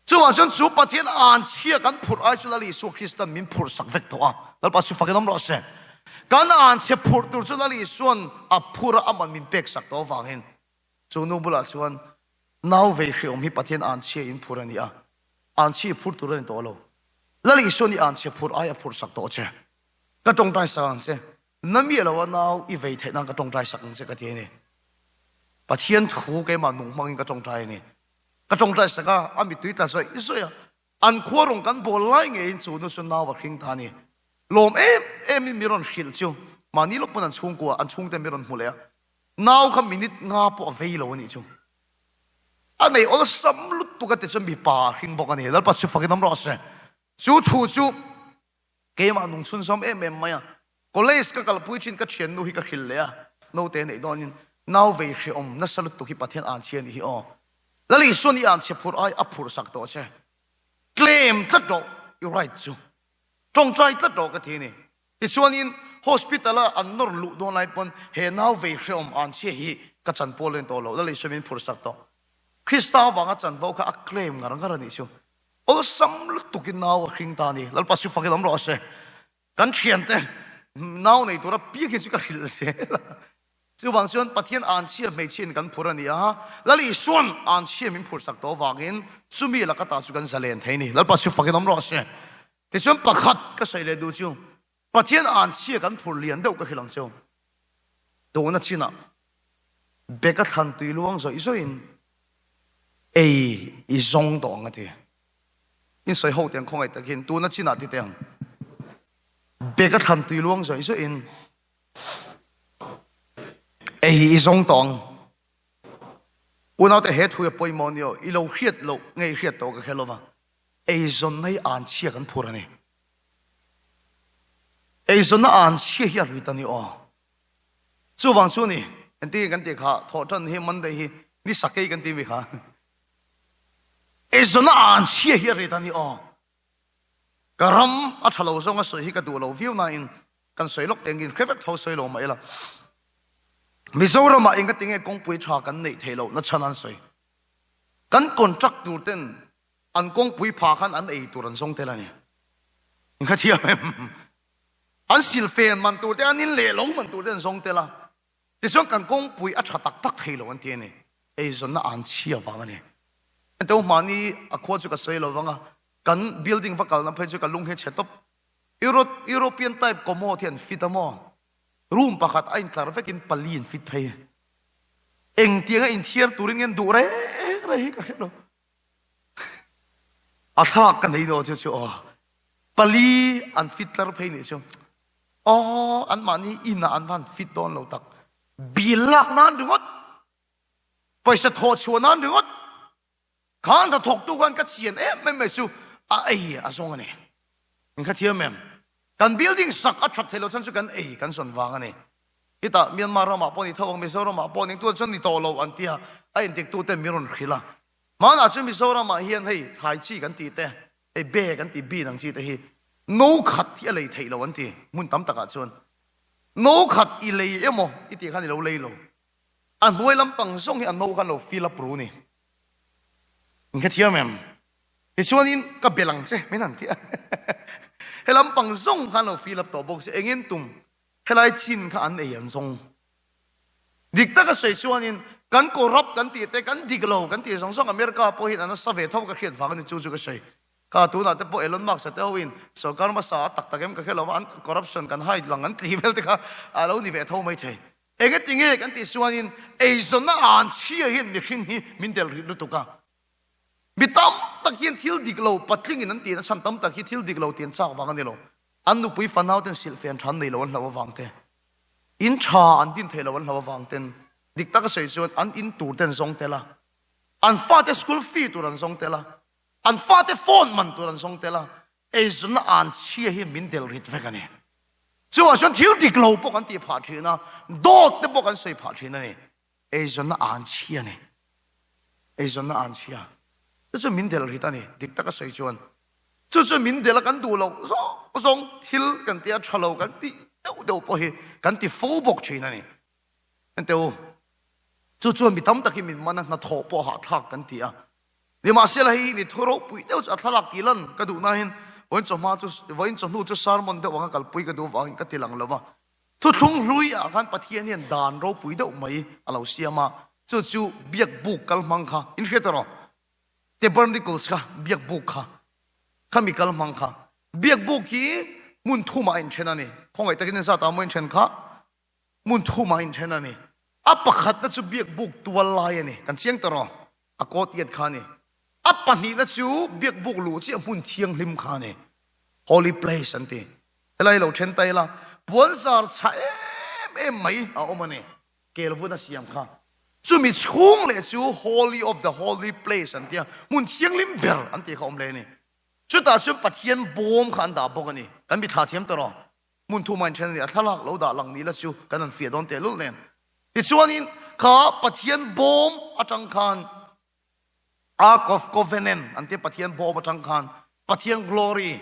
Chuvang chuan chu Pathian anchhia kan phurh ai chu Lal Isua Kristan min phurh sak vek tawh a, Lalpa chu fakin awm rawh se. Kan anchhia phurh tur chu Lal Isua'n a phur a, aman min pek sak tawh avangin chu nu bulah chuan nau vei hrehawm hi Pathian anchhia in phur a ni a, anchhia i phur tur a ni tawh lo. Lal Isua'n i anchhia phurh ai a phurh sak tawh che. Ka tawngtai sak ang che. Na miah lo a nau i vei theih nan ka tawngtai sak ang che ka ti a ni. Pathian thu keimah nung hmangin ka tawngtai a ni. Ka tawngtai sak a, a mittui tla zawih zawih a. An khua rawng kan bawl lai ngeiin chu nu chu nau a hring ta a ni. Lawm em em in mi rawn hrilh chu mahni lawk pawn an chhungkua, an chhungte mi rawn hmu leh a. Nau kha minute nga pawh a vei lo a nih chu. A nei awlsam lutuk a ti chuan mipa a hring bawk a ni. Lalpa chu fakin awm rawh se. Chu thu chu Keimah nung chhunzawm em em mai a, college ka kalpui thin ka thiannu hi ka hrilh leh a, naute neih dawnin nau vei hreawm nasa lutuk hi Pathian anchhia nih hi aw. Lal Isuan i anchhia phurh ai a phurh sak tawh che. Claim tlat rawh i right chu. Tawngtai tlat rawh ka ti a ni. Tichuanin hospital a an nawr luh dawn lai pawn he nau vei hreawm anchhia hi ka chanpual len tawh lo, Lal Isua min phurh sak tawh. Krista avanga chanvo kha a claim ngar ngar a nih chu. Awlsam lutukin nau a hring ta a ni. Lalpa chu fakin awm rawh se. Kan thiante nau nei tura piak hi chu ka hrilh zel a. Chuvang chuan Pathian anchhia hmeichhia in kan phur a ni a. Lal Isuan anchhia min phur sak tawh avangin chumi laka ta chu kan zalen thei a ni. Lalpa chu fakin awm rawh se. Tichuan pakhat ka sawi leh duh chu Pathian anchhia kan phur lian deuh ka hrilh ang cheu. Tuna chinah beka thlan tui luang zawih zawih in ei i zawng tawh ang a ti. In sawi ho tiang khawngaih takin tuna chinah ti teh ang. Beka thlan tui luang zawih zawih in ei i zawng tawh ang. Unaute he thu hi a pawimawh a ni aw, i lo hriat loh nge i hriat tawh ka hre lova, eizawnna hi anchhia kan phur a ni. Eizawnna anchhia hi a rit a ni aw. Chuvang chu ni, engtin nge kan tih kha, thawhṭan hi Monday hi ni sakei kan ti mi kha. Eizawnna an chhia hi a rit a ni aw. Ka ram a tha lo zawng a sawi hi ka duh lo viau nain kan sawi lawk tengin hre vek tho sawi lo mah ila. Mizoramah engatinge kawngpui tha kan neih theih loh na chhan an sawi. Kan contract tur ten an kawngpui pha khan an ei tur an zawng tel a ni. Ka thiam em? An silfen man tur te an in leh lo man tur te an zawng tel a. Tichuan kan kawngpui a tha tak tak thei lo an ti a ni. Eizawnna an chhia vang a ni. Henteu mahni a khua chu ka sawi lo vang a, kan building va kalna phei chu ka lung hi chhe tawp. European type commode hi an fit a maw? Room pakhat a intlar vekin pali an fit phei. Engtianga inthiar turin nge an duh reng reng hi ka hre lo. A thlalak ka nei dawn chu chu aw. Pali an fit tlar phei nih chu. Aw anmahni inah an van fit dawn lo tak. Bill lak nan ringawt. Pawisa thawh chhuah nan ringawt. Khan ka thawktu khan ka chian em em mai chu a ei a zawng a ni. Min kha thiam em? Kan building sak a that thei lo chhan chu kan ei kan sawn vang a ni. Hitah Myanmar ramah pawh ni tho ang Mizoramah pawh ning tuah chuan ni tawh lo an tia a intiktu ten min rawn hrilh a. Hmanah chuan Mizoramah hian hei thlai chi kan tih te, hei be kan tih bean ang chi te hi no khat hi a lei theih lo an ti hmun tam takah chuan. No khat i lei emaw i tih khan i lo lei lo. A hnuai lampang zawng hi a no khan lo fill up ru ni. In hrethiam em? Tichuanin ka bel ang che min han ti a. He lampang zawng khan lo fill up tawh bawk se engin tum helai chin kha an ei an zawng. Dik taka sawi chuanin kan corrupt kan tih te kan dik lo kan tih zawng zawng America pawh hian an nasa ve tho ka hriat vang a ni chu chu ka sawi. Kha tunah te pawh Elon Musk-a te hoin sorkar hmasa a tak tak em ka hre lo va an corruption kan hide lang an tih vel te kha a lo ni ve tho maithei. Engati nge kan tih chuanin eizawnna an chhia hian mihring hi min del rih lutuk a. Mi tam tak hian thil dik lo patlingin an tihna chhan tam tak hi thil dik lo tih an chak vang a ni lo. An nupui fanau ten silhfen tha an nei lo an hlauh avang te, in tha an din thei lo an hlauh avang ten dik taka sawi chuan an in tur te an zawng tel a, an fate school fee tur an zawng tel a, an fate phone man tur an zawng tel a, Eizawnna an chhia hi min del rit vek a ni. Chuvang chuan thil dik lo pawh kan tih phah thin a, dawt te pawh kan sawi phah thin a ni. Eizawnna an chhia a ni. Eizawnna an chhia. Chu chu min del rit a ni, dik taka sawi chuan. Chu chu min del a kan duh loh zawng zawng thil kan tia tha lo kan tih deuh deuh pawh hi kan ti fo bawk thin a ni. Enteh u, chu chuan mi tam tak hi min man a, hnathawh pawh hahthlak kan ti a. Nimahsela hei hi ni thu ropui deuh chu a thlalak tih lan ka duh nain vawiin chawhma chu vawiin chawhnu chu sermon deuh anga kalpui ka duh avangin ka ti lang lo va. Thuthlung hlui ah khan Pathian hian dan ropui deuh mai a lo siam a, chu chu biakbuk kal hmang kha in hriat erawh Tabernacles kha biakbuk kha khami kal hmang kha biakbuk hi hmun thumah a inthen a ni. Khawngaih takin engzat ah maw inthen kha? Hmun thumah a inthen a ni. A pakhatna chu biakbuk tual lai a ni. Kan chiang ta rawh. A kawt iat kha a ni. A pahnihna chu biakbuk luh chiah hmun thianghlim kha a ni. Holy place an ti. Helai lo then ta ila, puanzar chhah em em mai a awm a ni. Kelvun a siam kha. Chumi chhung leh chu Holy of the Holy place an tia, hmun thianghlim ber an tih kha awm leh a ni. Chutah chuan Pathian bawm kha an dah bawk a ni. Kan mithla thiam ta rawh. Hmun thuma inthen a ni. A thlalak lo dah lang ni la chu kan han fiah dawn tehlul nen. Tichuanin kha Pathian bawm atang khan Ark of Covenant an tia Pathian bawm atang khan Pathian glory,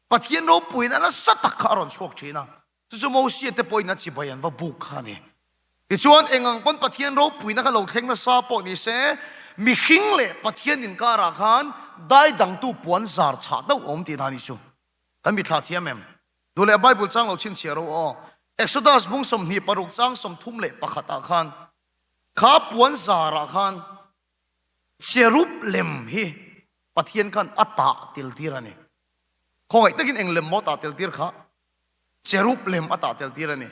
Pathian ropuina nasa tak kha a rawn chhuak thin a. Chu chu Mosia te pawhin a chibai an va buk kha a ni. Tichuan eng ang pawn Pathian ropuina kha lo thleng nasa pawh ni se, mihring leh Pathian inkarah khan daidangtu puan zar chhah deuh a awm tihna a ni chu. Kan mithla thiam em? Duh leh Bible chang lo chhinchhiah ro aw. Exodus bung 26 chang 31 ah khan kha puan zarah khan cherub lem hi Pathian khan a tah tel tir a ni. Khawngaih takin eng lem maw tah tel tir kha? Cherub lem a tah tel tir a ni.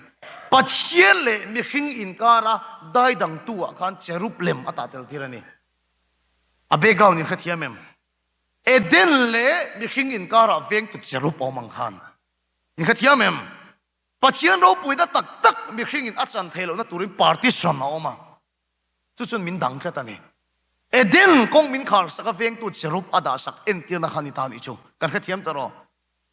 Pathian leh mihring inkara daidangtu ah khan cherub lem a tah tel tir a ni. A background in hrethiam em? Eden leh mihring inkarah vengtu cherub awm ang khan in hrethiam em? Pathian ropuina tak tak mihringin a chan theih lohna turin partition a awm a, chu chuan min dang tlat a ni. Eden kawng min kharsak a vengtu cherub a dahsak entirna kha ni ta nih chu kan hrethiam ta rawh.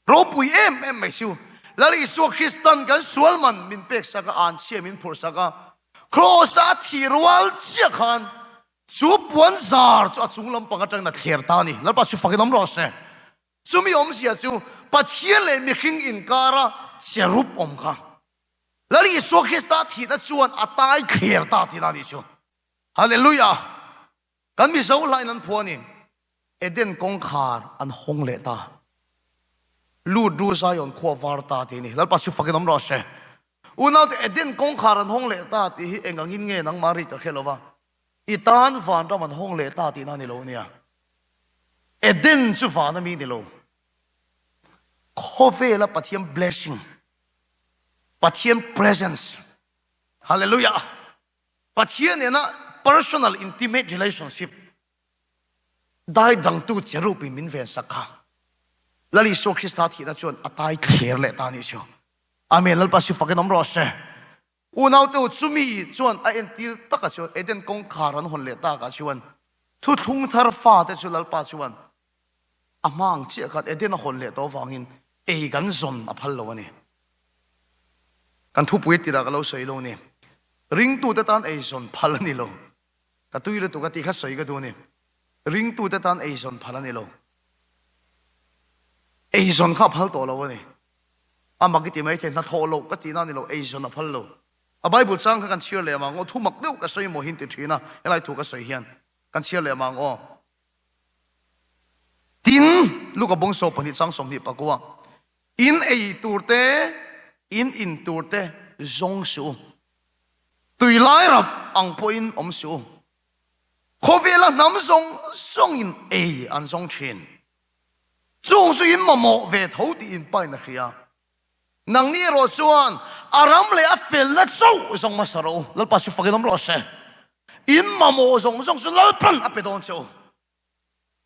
Ropui em em mai chu Lal Isua Kristan kan sual man min peksak a, anchhia min phurhsak a, Kraws-a a thi rual chiah khan. Chu puan zar chu a chung lampang atangin a thler ta a ni. Lalpa chu fakin awm rawh se. Chumi awmzia chu Pathian leh mihring inkara cherub awm kha Lal Isua Krista thihna chuan a tai thler ta tihna a nih chu. Hallelujah! Kan Mizo hlain an phuah a ni. Eden kawngkhar an hawng leh ta. Lut ru Zion khua var ta tih a ni. Lalpa chu fakin awm rawh se. Unaute Eden kawngkhar an hawng leh ta tih hi eng angin nge nangmah ri ka hre lo va. I tan vanram an hawng leh ta tihna a ni lo a nia. Eden chu van a mi ni lo. Khawvela Pathian blessing, Pathian presence, Hallelujah! Pathian nena personal intimate relationship dai dangtu cherub in min vensak kha Lal Isua Krista thihna chuan a tai thler leh ta a nih chu. Amen. Lalpa si fakin awm rawh se. Unaute u, chumi chuan a entir takah chuan Eden kawngkhar an hawn leh takah chuan thuthlung thar fate chu Lalpa chuan a hma ang chiah khan Eden a hawn leh tawh avangin ei kan zawn a phal lo a ni. Kan thupui tirah ka lo sawi lo ni. Ringtute tan ei zawn phal a ni lo. Ka tui lutuk a tih kha sawi ka duh a ni. Ringtute tan ei zawn phal a ni lo. Ei zawn kha a phal tawh lo a ni. A mak i ti mai thei, hnathawh loh ka tihna a ni lo, ei zawn a phal lo. A Bible chang kha kan chhiar leh mang aw, thu mak deuh ka sawi maw hin ti thin a, helai thu ka sawi hian kan chhiar leh mang aw. Tin, Luka bawng 12 chang 29, In ei tur te, in in tur te zawng suh u. Tui lai rap ang pawhin awm suh u. Khawvela hnam zawng zawngin ei an zawng thin. Chung chu in mamawh ve tho tih in pain a hria. Nangni erawh chuan a ram leh a felna chauh zawng hmasa rawh u. Lalpa chu fakin awm rawh se. In mamawh zawng zawng chu Lalpan a pe dawn che u.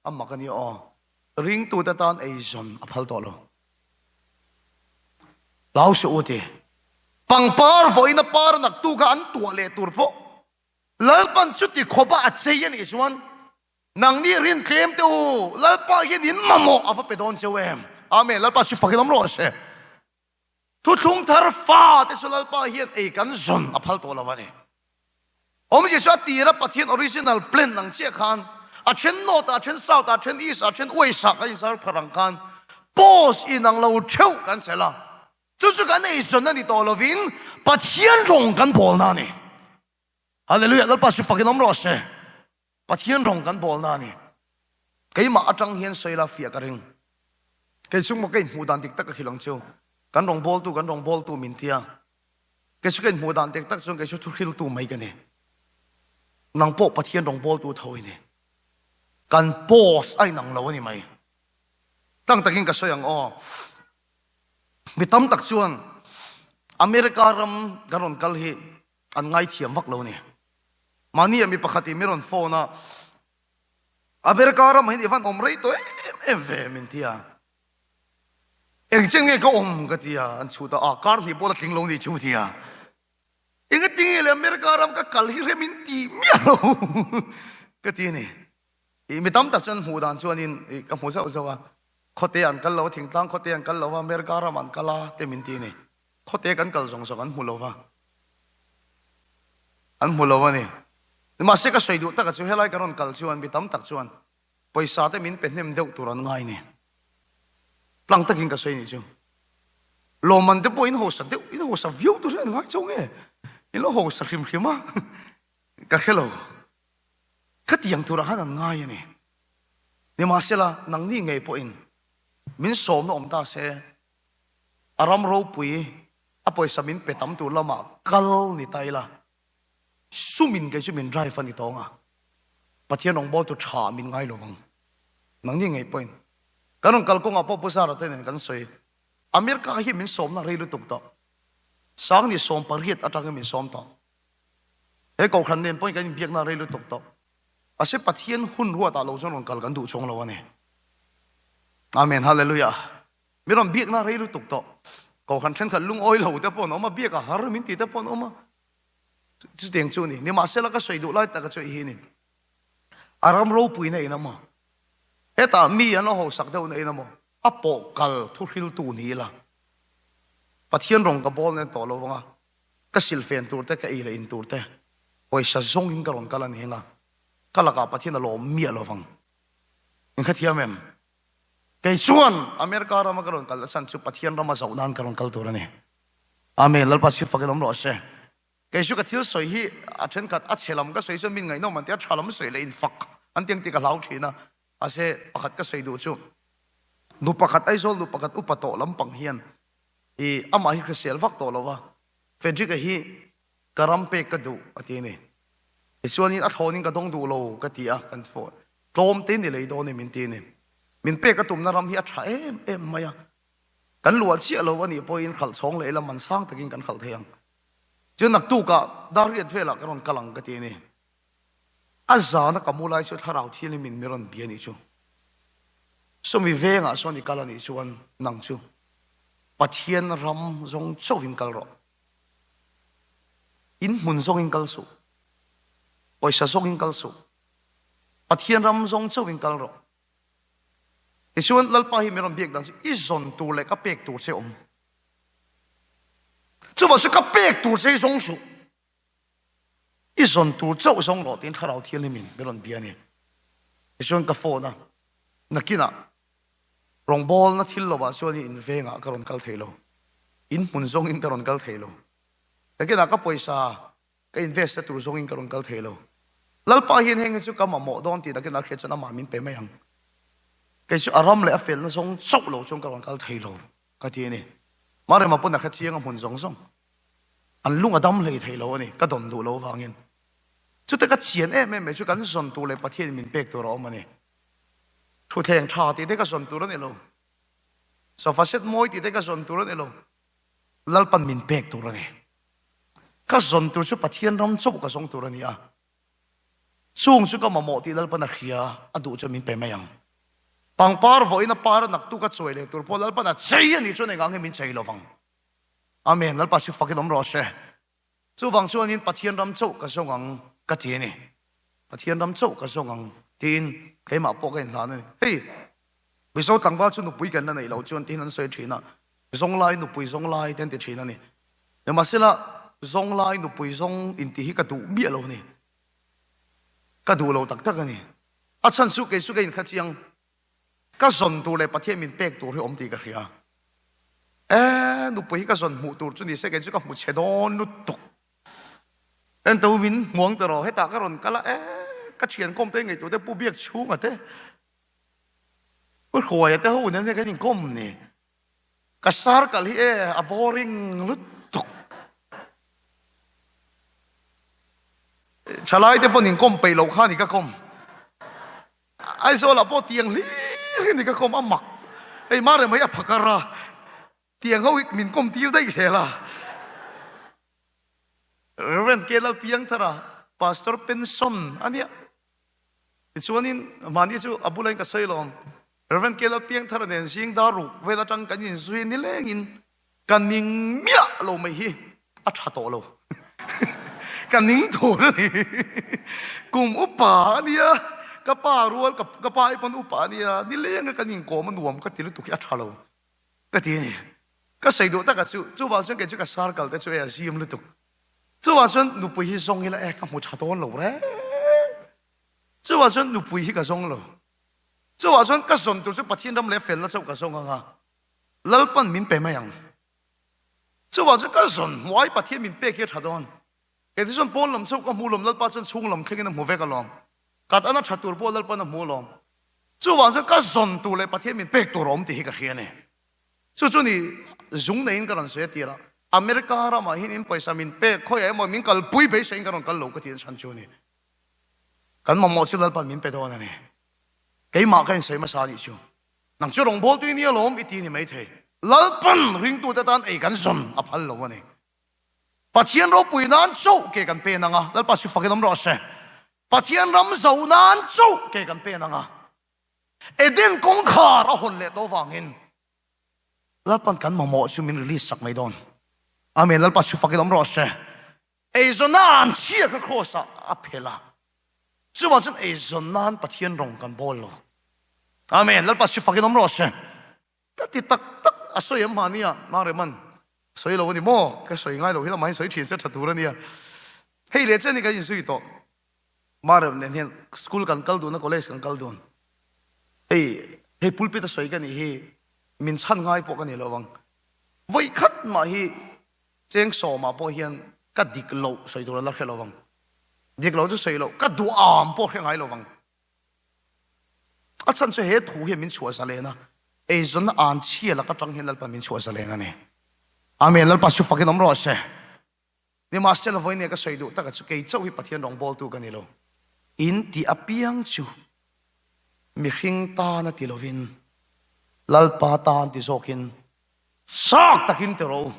A mak a nia aw. Ringtute tan eizawn a phal tawh lo. Hlau suh u ti. Pangpar vawiin a par naktu kha an tuah leh tur pawh Lalpan chuti khawpa a chei a nih chuan Nangni rin tlem teh u, Lalpa hian in mamawh a va pe dawn cheu em? Amen, Lalpa chu fakin awm rawh se. Thuthlung thar fa te chu Lalpa hian ei kan zawn a phal tawh lo a ni. Awmzia chu a tira Pathian original plan ang chiah khan a then north ah, a then south ah, a then east ah, a then west ah kan inzar phar ang khan post inang lo theuh kan chelh a. Chu chu kan ei zawn a ni tawh lovin Pathian rawng kan bawlna a ni. Hallelujah, Lalpa chu fakin awm rawh se. Pathian rawng kan bawlna a ni. Keimah atang hian sawi la fiah ka ring. Kei chung maw ka inhmuh dan dik tak ka hrilh ang chu. Kan rawng bawltu, kan rawng bawltu min tia. Kei chu ka inhmuh dan dik tak chuan kei chu thuhriltu mai ka ni. Nang pawh Pathian rawng bawltu tho i ni. Kan post a inang lo a ni mai. Tlang takin ka sawi ang aw. Mi tam tak chuan America ram kan rawn kal hi an ngaithiam vak lo a ni. Mahni ah mi pakhat in mi rawn phone a, America ramah hian i van awm rei tawh em em ve min ti a. Engchen nge ka awm ka ti a, an chhut a, ah kar hnih pawh la tling lo ni chu ti a. Engati nge le America ram ka kal hi rem in ti miah lo ka ti a ni. I mi tam tak chuan hmuh dan chuanin i ka hmu zauh zauh a, khawte an kal lo a, thingtlang khawte an kal lo a, America ram an kal a te min ti a ni. Khawte kan kal zawng zawng an hmu lo va. An hmu lo a ni. Nimahse ka sawi duh taka chu helai ka rawn kal chuan mi tam tak chuan pawisa te min pe hnem deuh tur an ngai ni. Tlang takin ka sawi nih chu. Lawmman te pawh in hausa deuh, in hausa viau tur hi an ngai chauh nge? In lo hausa hrim hrim a, ka hre lo. Khatiang turah khan an ngai a ni. Nimahsela nangni ngei pawhin min sawmna awm ta se, a ram ropui a pawisa min pe tam tur lamah kal ni ta ila, sumin kei chu min drive a ni tawng a, Pathian rawngbawltu tha min ngai lo vang. Nangni ngei pawhin kan rawn kal kawngah pawh Pu Zara te nen kan sawi, America hi min sawmna rei lutuk tawh, Sangni 18 atangin min sawm tawh. He kohhran nen pawhin kan inbiakna rei lutuk tawh. Mahse Pathian hun ruatah lo chuan rawn kal kan duh chuang lo a ni. Amen Hallelujah. Mi rawn biakna rei lutuk tawh. Kohhran thenkhat lungawi lo te pawh an awm a, biak a har min ti te pawh an awm a. Chutiang chu a ni. Nimahsela ka sawi duh lai taka chu i hi a ni. A ram ropuina in a maw? Hetah mi an lo hausak deuhna in a maw? A pawh kal thuhriltu ni ila. Pathian rawng ka bawl nen tawh lo vang a, ka silfen tur te, ka ei leh in tur te, pawisa zawngin ka rawn kal a ni heng a. Ka lakah Pathian a lawm miah lo vang. In hrethiam em? Kei chuan America rama ka rawn kal na chhan chu Pathian rama zoh nan ka rawn kal tur a ni. Amen. Lalpa si fakin awm rawh se. Kei chu ka thil sawi hi a thenkhat a chhe lam ka sawi chuan min ngaihnawm an ti a, tha lam sawi leh infak an ti ang tih ka hlau thin a. Mahse pakhat ka sawi duh chu nu pakhat Aizawl nu pakhat upa tawh lampang hian i amah hi hrisel vak tawh lo va, Frederick-a hi ka ram pek ka duh a ti a ni. Tichuanin a thlawnin ka dawng duh lo ka ti a, kan tlawm te ni lei dawn e min ti a ni. Min pek a tumna ram hi a tha em em mai a, kan luah chiah lo a nih pawhin khalh chhawng leh ila man sang takin kan khalh thei ang. Chuan naktukah Darriat velah ka rawn kal ang ka ti a ni. A zana ka mu lai chu thlarau thianghlim in mi rawn bia a nih chu. Sawmi vengah sawn i kal a nih chuan nang chu Pathian ram zawng chauhin kal rawh. In hmun zawngin kal suh. Pawisa zawngin kal suh. Pathian ram zawng chauhin kal rawh. Tichuan Lalpa hi mi rawn biak dan chu i zawn tur leh ka pek tur che awm. Chuvang chu ka pek tur che hi zawng suh. I zawn tur chauh zawng rawh tiin Thlarau Thianghlim in mi rawn bia a ni. Tichuan ka phone a, nakinah rawngbawlna thil lovah chuan in vengah ka rawn kal thei lo, in hmun zawngin ka rawn kal thei lo, nakinah ka pawisa ka invest na tur zawngin ka rawn kal thei lo. Lalpa hian heng hi chu ka mamawh dawn tih nakinah hriat chuan amah min pe mai ang. Kei chu a ram leh a felna zawng chauh lo chuan ka rawn kal thei lo ka ti a ni. Marema pawn a hre chiang a hmun zawng zawng. An lung a dam hlei thei lo a ni, ka dawn duh lo vangin. Chute ka chian em em mai chu kan zawn tur leh Pathianin min pek tur a awm a ni. Thutthleng tha tih te ka zawn tur a ni lo. Sofa set mawi tih te ka zawn tur a ni lo. Lalpan min pek tur a ni. Ka zawn tur chu Pathian ram chauh ka zawng tur a ni a. Chung chu ka mamawh tih Lalpan a hria, a duh chuan min pe mai ang. Pangpar vawiin a par a naktuk a chuai leh tur pawh Lalpan a chei a nih chuan engah nge min chei lo vang. Amen, Lalpa chu fakin awm rawh se. Chuvang chuanin Pathian ram chauh ka zawng ang ka ti a ni. Pathian ram chauh ka zawng ang tiin keimah pawh ka inhlan a ni. Hei, Mizo tlangval chu nupui kan la neih loh chuan tiin an sawi thin a, zawnglai nupui zawnglai te an ti thin a ni. Nimahsela, zawnglai nupui zawng intih hi ka duh miah lo a ni. Ka duh lo tak tak a ni. A chhan chu kei chu ka inkha chiang. Ka zawn tur leh Pathian min pek tur hi awm tih ka hria. E, nupui hi ka zawn hmuh tur chu ni se kei chu ka hmu chhe dawn lutuk. Ento min hmuang ta rawh, hetah ka rawn kal a, e, ka thian kawm te ngaihtuah te Pu Biak chhunga te, Pu Hruaia te ho nen hian kan inkawm ni. Ka circle hi e, a boring lutuk. Thalai te pawn inkawm peih loh kha ni ka kawm. Aizawl ah pawh tiang hlir hi ni ka kawm a mak hei mah rem mai a phakar a tiang ho hi min kawm tir daih zel a Reverend K Lalpiangthar a Pastor pension a nia tichuanin mahni chu a bula in ka sawi lawm Reverend K Lalpiangthar a nen zing dar ruk vel atang kan inzui nilengin Ka ning miah lo mai hi a tha tawh lo. Ka ning tur a ni. Kum upa a nia, ka pa rual, ka pa hi pawn upa a nia, nileng a kan inkawm a nuam ka ti lutuk hi a tha lo ka ti a ni. Ka sawi duh taka chu, chuvang chuan kei chu ka circle te chu e a zim lutuk. Chuvang chuan nupui hi zawng ila e ka hmu tha dawn lo reng. Chuvang chuan nupui hi ka zawng lo. Chuvang chuan ka zawn tur chu Pathian ram leh felna chauh ka zawng ang a. Lalpan min pe mai ang. Chuvang chuan ka zawn hmuai Pathian min pek hi a tha dawn. Kei te chuan pawn lam chauh ka hmu lawm, Lalpa chuan chhung lam thlengin a hmu vek alawm. Kat ana tha tur pawh Lalpan a hmu alawm. Chuvang chuan ka zawn tur leh Pathian min pek tur a awm tih hi ka hria a ni. Chu chu ni zung neiin ka rawn sawi a tir a, America ramah hian in pawisa min pek khawiah emaw min kalpui beiseiin ka rawn kal lo ka ti chhan chu a ni. Kan mamawh chu Lalpan min pe dawn a ni. Keimah ka insawi hmasa a nih chu. Nang chu rawngbawltu i nia lawm i ti ni maithei. Lalpan ringtute tan ei kan zawn a phal lo a ni. Pathian ropui nan chauh ke kan pen ang a, Lalpa si fakin awm rawh se. Pathian ram zo nan chauh ke kan pen ang a. Eden kawngkhar a hawn leh tawh vangin Lalpan kan mamawh chu min release sak mai dawn. Amen. Lalpa si fakin awm rawh se. Eizawn nan chhia kha kraws ah a phelh a, chuvang chuan eizawn nan Pathian rawng kan bawl lo. Amen. Lalpa si fakin awm rawh se. Ka ti tak tak a sawi em mahnia Mareman sawi lo a ni maw? Ka sawi ngai lo hi lamah hian sawi thin se tha tur a nia. Hei leh chen hi kan inzui tawh. Marem nen hian school kan kal dun a, college kan kal dun. Hei, hei pulpit a sawi ka nih hi min chhan ngai pawh ka ni lo vang. Vawi khat mah hi cheng sawmah pawh hian ka dik loh sawi tur a la hre lo vang. Dik lo chu sawi loh, ka duham pawh hre ngai lo vang. A chhan chu he thu hian min chhuah zalen a, eizawnna an chhia lak atang hian Lalpa min chhuah zalen a ni. Amen, Lalpa chu fakin awm rawh se. Nimahsela vawinia ka sawi duh taka chu kei chauh hi Pathian rawngbawltu ka ni lo. In tih apiang chu mihring tan a ti lovin Lalpa tan ti zawkin chak takin ti rawh u.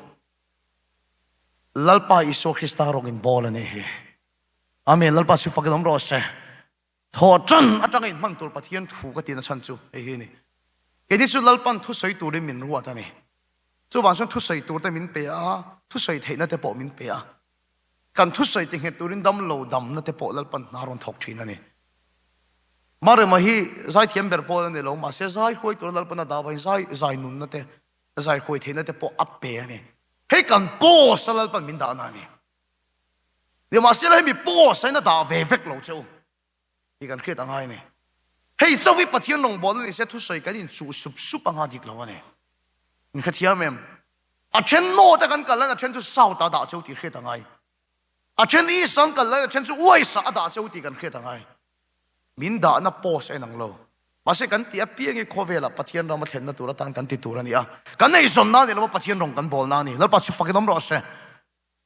Lalpa Isua Krista rawng in bawl a nih hi. Amen, Lalpa chu fakin awm rawh se. Thaw tan atanga inhman tur Pathian thu ka tihna chhan chu hei hi a ni. Keini chu Lalpan thusawi turin min ruat a ni. Chuvang chuan thusawi tur te min pe a, thusawi theihna te pawh min pe a. Kan thusawi ti nghet turin damlo damna te pawh Lalpan hna rawn thawk thin a ni. Marema hi zaithiam ber pawl a ni lo, mahse zai hruai tura Lalpan a dah avangin zai zai nunna te, zai hruai theihna te pawh a pe a ni. Hei kan post a Lalpan min dahna a ni. Nimahsela hemi post a in a dah ve vek lo che u tih kan hriat a ngai a ni. Hei chauh hi Pathian rawngbawlna ni se thusawi kan inchuh sup sup anga dik lo a ni. In hrethiam em? A then north a kan kal laiin a then chu south ah a dah che u tih hriat a ngai. A then east ah an kal laiin a then chu west ah a dah che u tih kan hriat a ngai. Min dahna post a inang lo. Mahse kan tih apiang hi khawvelah Pathian rama thlenna tur atan kan ti tur a ni a. Kan eizawnna a ni lo a Pathian rawng kan bawlna a ni. Lalpa chu fakin awm rawh se.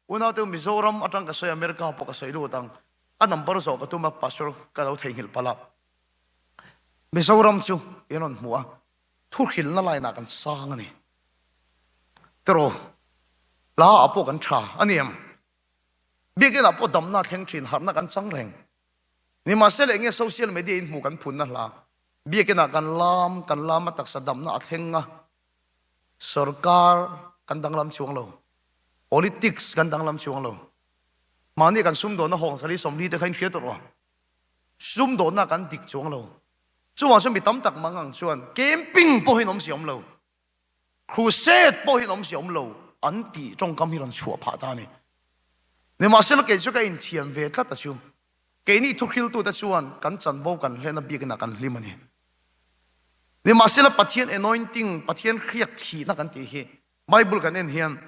Unaute Mizoram atang ka sawi America pawh ka sawi lut ang. A number zawh ka tum a Pastor ka lo theihnghilh palh a. Mizoram chu in rawn hmu a, thuhrilna line ah kan sang a ni. Tiraw, hla ah pawh kan tha a ni em? Biakin ah pawh damna a thleng thin, harhna kan chang reng. Nimahsela enge social media in hmu kan phunna hla? Biakin ah kan lam, kan lam a taksa damna a thleng a, Sorkar kan danglam chuang lo. Politics kan danglam chuang lo. Mahni kan sumdawnna hawng sali 40 te kha in hria tawh rawh. Sumdawnna kan dik chuang lo. Chuvang chuan mi tam tak mang ang chuan camping pawh hi an awmzia awm lo. Crusade pawh hi an awmzia awm lo an tih tawngkam hi rawn chhuah phah ta a ni. Nimahsela kei chu ka inthiam ve tlat a chu. Keini thuhriltute chuan kan chanvo kan hlen a biakina kan hlim a ni. Nimahsela Pathian anointing, Pathian hriak thihna kan tih hi Bible kan en hian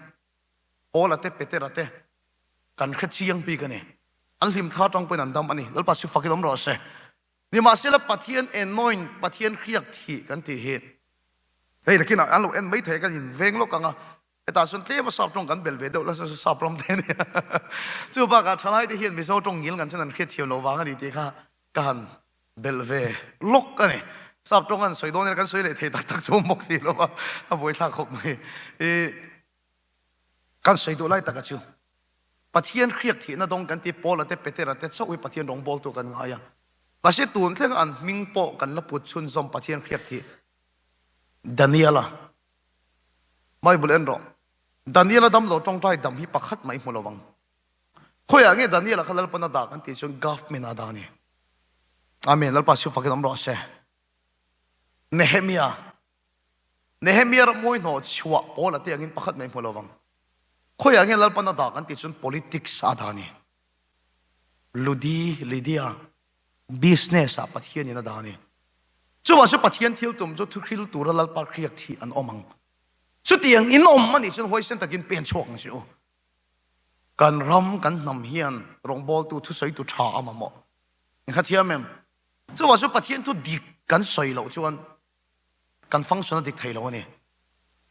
Paula te Petera te kan hre chiang bik a ni. An hlim thla atang pawhin an dam a ni. Lalpa chu fakin awm rawh se. Nimahsela Pathian anoint, Pathian hriak thih kan tih hi hei nakinah an lo en mai thei a, kan inveng lawk ang a. Hetah chuan tlem a sap tawng kan bel ve deuh la sap ram te a nia. Chu bakah thalai te hian Mizo tawng ngil ngan chuan an hriat thiam loh vang a ni tih kha ka han bel ve lawk a ni. Sap tawng an sawi dawn ila kan sawi leh thei tak tak chu awm bawk si lo a, a buaithlak khawp mai. I kan sawi duh lai taka chu Pathian hriak thihna dawng kan ti Paula te Petera te chauh hi Pathian rawngbawltu kan ngai a. Mahse tun thlenga an hming pawh kan la put chhunzawm Pathian hriak thih Daniela Bible en rawh. Daniela damlo tawngtai dam hi pakhat mah i hmu lo ang. Khawiah nge Daniela kha Lalpan a dah kan tih chuan government a dah a ni. Amen. Lalpa chu fakin awm rawh se. Nehemia. Nehemia ram mawi hnawh chhuah pawl a te angin pakhat mah i hmu lo ang. Khawiah nge Lalpan a dah kan tih chuan politics a dah a ni. Ludi, Lydia. Business ah Pathian in a dah a ni. Chuvang chu Pathian thil tum chu thuhril tura Lalpa hriak thih an awm ang. Chutiang in awm a nih chuan huaisen takin pen chhuak ang si u. Kan ram, kan hnam hian rawngbawltu thusawitu tha a mamawh. In kha thiam em? Chuvang chu Pathian thu dik kan sawi loh chuan kan function a dik thei lo a ni.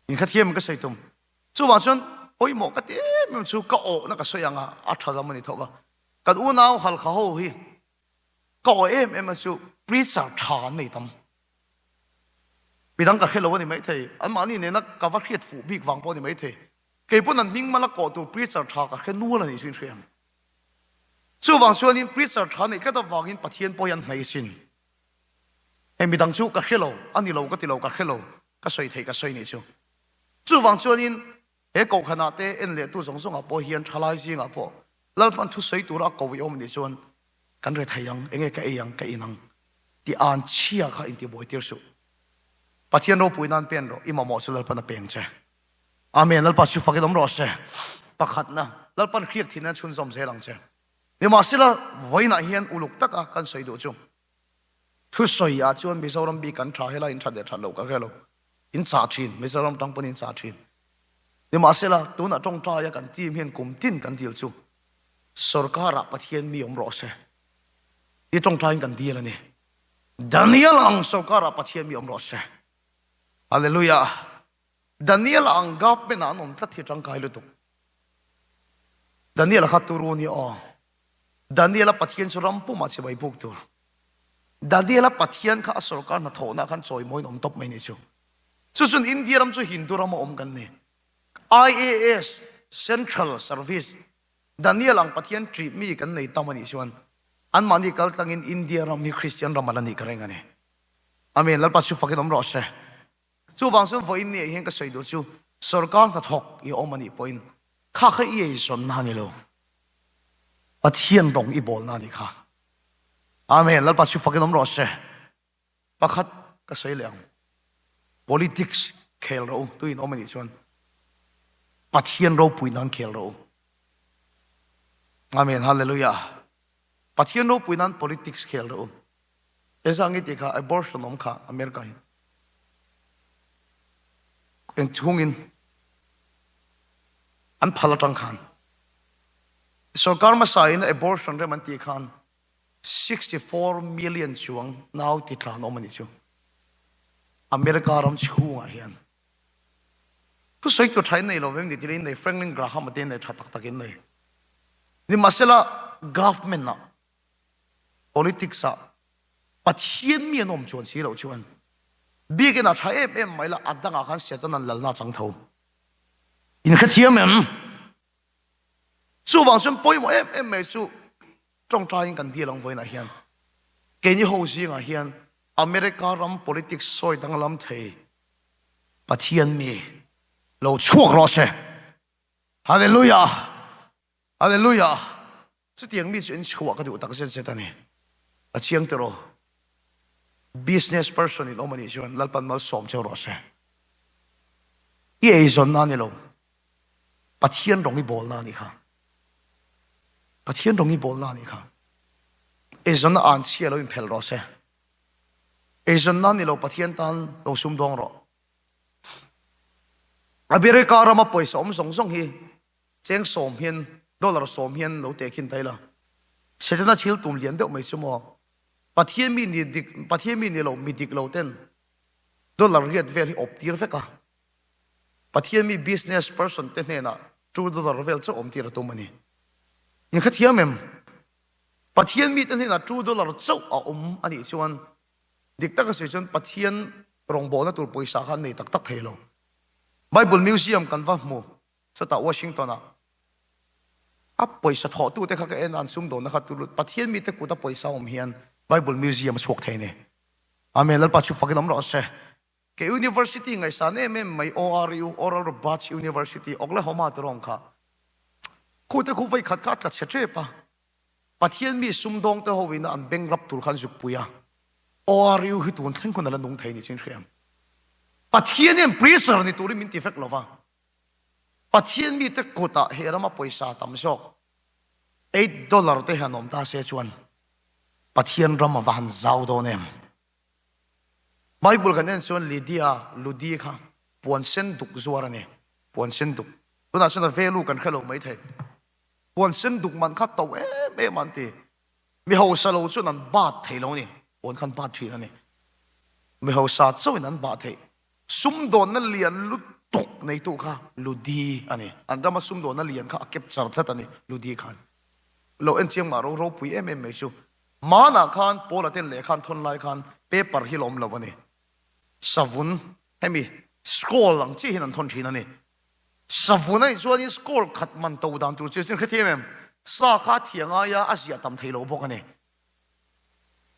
In kha thiam em ka sawi tum? Chuvang chuan pawimawh ka ti em em chu ka awhna ka sawi ang a, a tha lam a ni tho va. Kan unau Halkha ho hi ka aw em em a chu preacher tha an nei tam. Midang ka hre lo a ni maithei, anmahni nena ka va hriat fuh bik vang pawh a ni maithei. Kei pawn an hming mal a kawh tur preacher tha ka hre nual a nih chu in hria em? Chuvang chuanin preacher tha neih tlat avangin Pathian pawh hi an hnaih asin. Hei midang chu ka hre lo, a ni lo ka ti lo, ka hre lo, ka sawi theih ka sawi nih chu. Chuvang chuanin he kohhranah te en lehtu zawng zawngah pawh hian thalai zingah pawh Lalpan thusawi tura a ko i awm nih chuan kan re thei ang, enge ka ei ang, ka in ang tih an chhia kha intibuai tir suh. Pathian ropui nan pen rawh, i mamawh chu Lalpan a peng che. Amen, Lalpa chu fakin awm rawh se. Pakhatna, Lalpan hriak thin nan chhunzawm zel ang che. Nimahsela, vawiinah hian uluk taka kan sawi duh chu thusawi ah chuan Mizoram bik kan tha helai in that leh that loh ka hre lo. In chah thin, Mizoram tang pawn in chah thin. Nimahsela, tunah tawngtaia kan team hian kum tin kan dil chu sorkarah Pathian mi awm rawh se tih tawngtaiin kan dil a ni. Daniel ang sorkarah Pathian mi awm rawh se. Hallelujah! Daniel ang government ah an awm tlat hi tangkai lutuk. Daniel kha turu ni aw. Daniel a Pathian chu ram pumah chibai buk tur. Daniel a Pathian kha a sorkar hnathawhna khan chawimawiin awm tawp mai ni chu. Chu chun India ram chu Hindu ram a awm kan ni. IAS Central Service Daniel ang Pathian ṭih mi kan nei tam a nih chuan anmahni kal tlangin India ram hi Christian ram a la nih ka reng a ni. Amen. Lalpa chu fakin awm rawh se. Chuvang chuan vawiin ni ah hian ka sawi duh chu sorkar hnathawk i awm a nih pawhin kha kha i eizawnna a ni lo. Pathian rawng i bawlna a nih kha. Amen. Lalpa chu fakin awm rawh se. Pakhat ka sawi leh ang. Politics khel rawh u, tuin awm a nih chuan Pathian ropui nan khel rawh u. Amen. Hallelujah. Pathian ropui nan politics khel rawh u. Ezangi tih kha abortion awm kha America hi eng chhungin an phal atang khan sorkar hmasa in abortion rem an tih khan 64 million chuang nau ti tlan awm a nih chu America ram chhungah hian thusawi tur tha in nei lo vem ni tilin nei Franklin Graham te nei tha tak tak in nei nimahsela government ah Politics ah Pathian mi an awm chuan si loh chuan biakinn ah tha em em mai la a dangah khan Satan an lalna a chang tho. In hrethiam em? Chuvang chuan pawimawh em em mai chu tawngtaiin kan deal ang vawiinah hian keini ho zingah hian America ram politics sawi danglam thei Pathian mi lo chhuak rawh se. Hallelujah! Hallelujah! Chutiang mi chu in chhuah ka duh tak zet zet a ni. A chiang tiraw? Business person in awm a nih chuan Lalpan malsawm cheu rawh se. I eizawnna a ni lo. Pathian rawng i bawlna a nih kha. Pathian rawng i bawlna a nih kha. Eizawnna an chhia lo inphelh rawh se. Eizawnna a ni lo Pathian tan lo sumdawng rawh. America rama pawisa awm zawng zawng hi Cheng sawm hian, dollar sawm hian lo tehkhin ta ila. Setana thil tum lian deuh mai chu maw? Pathian mi ni dik, Pathian mi ni lo, mi dik lo ten dollar riat vel hi awp tir vek a. Pathian mi business person te hnenah two dollar vel chauh awm tir a tum a ni. In hrethiam em? Pathian mi te hnenah two dollar chauh a awm a nih chuan dik taka sawi chuan Pathian rawngbawlna tur pawisa kha an nei tak tak thei lo. Bible Museum kan va hmu. Chutah Washington-ah a pawisa thawhtute kha ka en a, an sumdawnna kha tu lut. Pathian mite kuta pawisa awm hian Bible Museum a chhuak thei a ni. Amen. Lalpa chu fakin awm rawh se. Ke University ngaihsan em em mai ORU, Oral Roberts University, Oklahoma te rawng kha. Khute khu vei khat kha a tla chhe tep a. Pathian mi sumdawng te ho ina an beng rap tur kha an zuk pui a. ORU hi tun thleng hun a la nung thei ni chu in hria em? Pathian hian preacher ni turin min ti vek lo va. Pathian mite kutah he rama pawisa tam zawk $8 te hian awm ta se chuan Pathian ram a va han zau dawn em? Bible kan en chuan Lydia, Ludi kha puan sen duk zuar a ni. Puan sen duk. Tunah chuan a value kan hre lo mai thei. Puan sen duk man kha to em em an ti. Mi hausa lo chuan an bat thei lo a ni. Puan khan bat thin a ni. Mi hausa chauhin an bah theih. Sumdawnna lian lutuk neitu kha Ludi a ni. An rama sumdawnna lian kha a capture tlat a ni Ludi khan. Lo en chiang mah ro ropui em em mai chu. Hmanah khan Paula ten lehkha an thawn lai khan paper hi la awm lo a ni. Savun hemi scroll ang chiah hian an thawn thin a ni. Savun a nih chuanin scroll khat man to dan tur chiah chu hrethiam em? Sa kha a thiah ngai a, a ziah tam thei lo bawk a ni.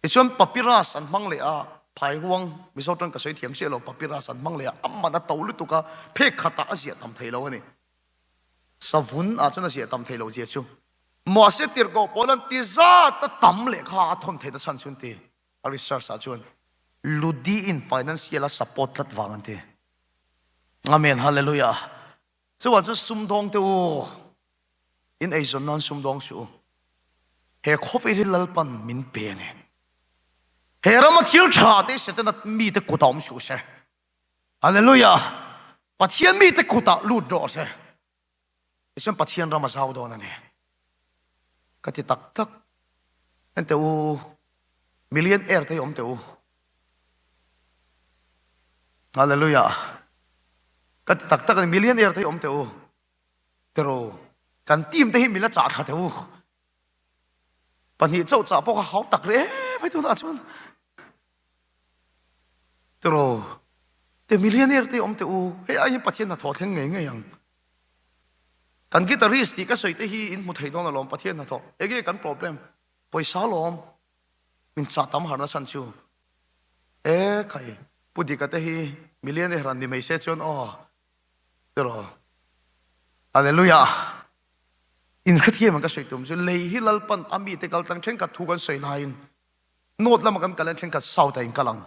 Tichuan papyrus an hmang leh a, phairuang, Mizo tawng ka sawi thiam chiah lo, papyrus an hmang leh a, a man a to lutuk a, phek khatah a ziah tam thei lo a ni. Savun ah chuan a ziah tam thei lo zia chu. Mahse tirhkoh pawl an ti zat a tam lehkha a thawn theihna chhan chu an ti. A research ah chuan Ludi in financial a support tlat vang an ti. Amen Hallelujah. Chuan chu sumdawng te u, in eizawn nan sumdawng suh u. He khawvel hi Lalpan min pe a ni. He rama thil tha te Setana mite kutah awm suh se. Hallelujah! Pathian mite kutah lut rawh se. Tichuan Pathian ram a zau dawn a ni. Ka ti tak tak. Hente u, million air te hi awm teh u. Hallelujah! Ka ti tak tak a ni, million air te hi awm teh u. Tero, kan team te hi min la chah thla teh u. Pahnih chauh chah pawh kha hau tak reh em mai tunah chuan. Tero, te millionaire te awm teh u, hei ai hian Pathian hnathawh thleng ngei ngei ang. Kan guitarist tih ka sawi te hi in hmu thei dawn alawm Pathian hnathawh. Enge kan problem? Pawisa lawm. Min chah tam harna chhan chu. E khai, Pu Dika te hi millionaire an ni mai se chuan aw. Tiraw? Hallelujah! In hrethiam ang ka sawi tum chu lei hi Lalpan a mite kal tlang thenkhat thu kan sawi laiin North lama kan kal hian thenkhat South ah in kal ang,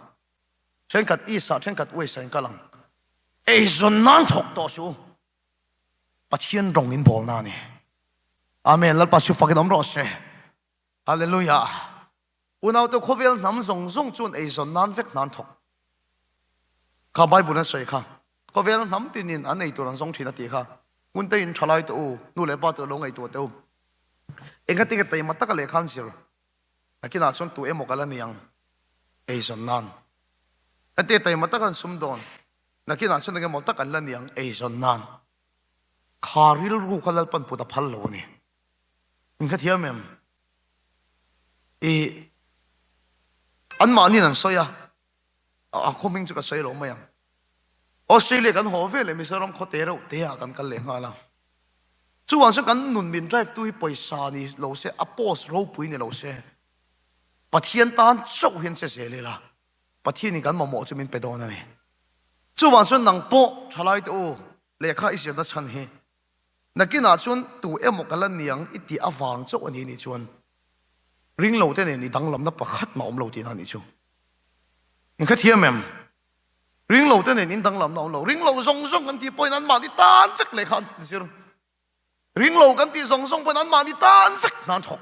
thenkhat East ah, thenkhat West ah in kal ang. Eizawn nan thawk tawh suh u. Pathian rawng in bawl na a ni. Amen. Lalpa chu fakin awm rawh se. Hallelujah! Unaute khawvel hnam zawng zawng chuan eizawn nan vek hna an thawk. Kha Bible an sawi kha, khawvel hnam tinin an ei tur an zawng thin a tih kha. Hmunteiin thalai te u, nu leh pa te lo ngaihtuah teh u. Engatinge taima taka lehkha an zir? Nakinah chuan tu emaw ka la ni ang eizawn nan. Heti taima taka an sum dawn, nakinah chuan engemaw tak an la ni ang eizawn nan. Kha rilru kha Lalpan put a phal lo a ni. In hrethiam em? I anmahniin an sawi a, a khaw hming chu ka sawi lo mai ang. Australia kan haw ve leh Mizoram khaw te reuh te ah kan kal leh nghal a. Chuvang chuan kan nun min drive tu hi pawisa ni lo se, a post ropui ni lo se, Pathian tan chauh hian che zel ila, Pathianin kan mamawh chu min pe dawn a ni. Chuvang chuan nang pawh thalai te u, lehkha i zirna chhan hi Nakinah chuan tu emaw ka la niang i tih avang chauh a ni nih chuan ringlo te nen i danglamna pakhat mah awm lo tihna a nih chu. In hrethiam em? Ringlo te nen in danglamna awm lo. Ringlo zawng zawng kan tih pawhin anmahni tan vek lehkha an zir. Ringlo kan tih zawng zawng pawhin anmahni tan vek hna an thawk.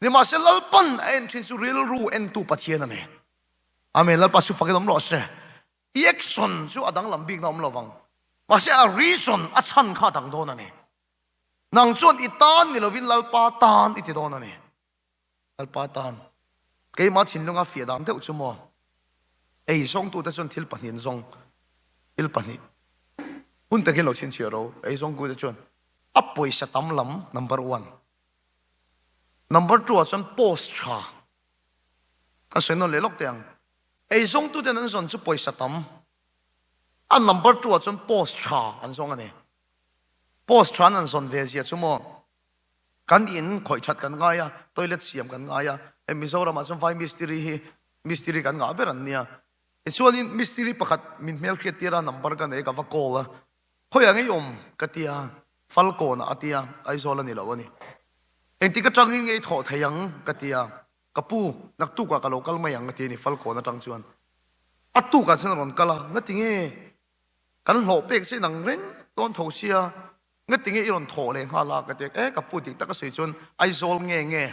Nimahse Lalpan a en thin chu rilru entu Pathian a ni. Amen. Lalpa chu fakin awm rawh se. I action chu a danglam bikna awm lovang. Mahse a reason, a chhan kha a dang dawn a ni. Nang chuan i tan ni lovin Lalpa tan i ti dawn a ni. Lalpa tan. Keimah thinlunga fiah dan deuh chu maw? Ei zawngtute chuan thil pahnih an zawng. Thil pahnih. Hun takin lo chhinchhiah ro. Ei zawngtute chuan a pawisa tam lam number one. Number two ah chuan post tha. Ka sawi nawn leh lawk teh ang. Eizawngtuten an zawn chu pawisa tam. A number two ah chuan post tha an zawng a ni. Post tha an an zawn ve zia chu maw kan in khawih that kan ngai a, toilet siam kan ngai a, hei Mizoram ah chuan vai mistiri hi mistiri kan ngah ber an nia. Tichuanin mistiri pakhat min hmelhriat tir a number ka nei ka va call a, khawiah ngei awm ka ti a, Falkawn ah a ti a, Aizawl a ni lo a ni. Engtik atangin nge i thawh thei ang ka ti a, Ka pu, naktukah ka lo kal mai ang a ti a ni Falkawn atang chuan. A tukah chuan a rawn kal a, Ngati nge kan hlawh pek che nang reng dawn tho sia, ngati nge i rawn thawh leh nghal a? ka ti a, E ka pu dik tak a sawi chuan Aizawl nge nge,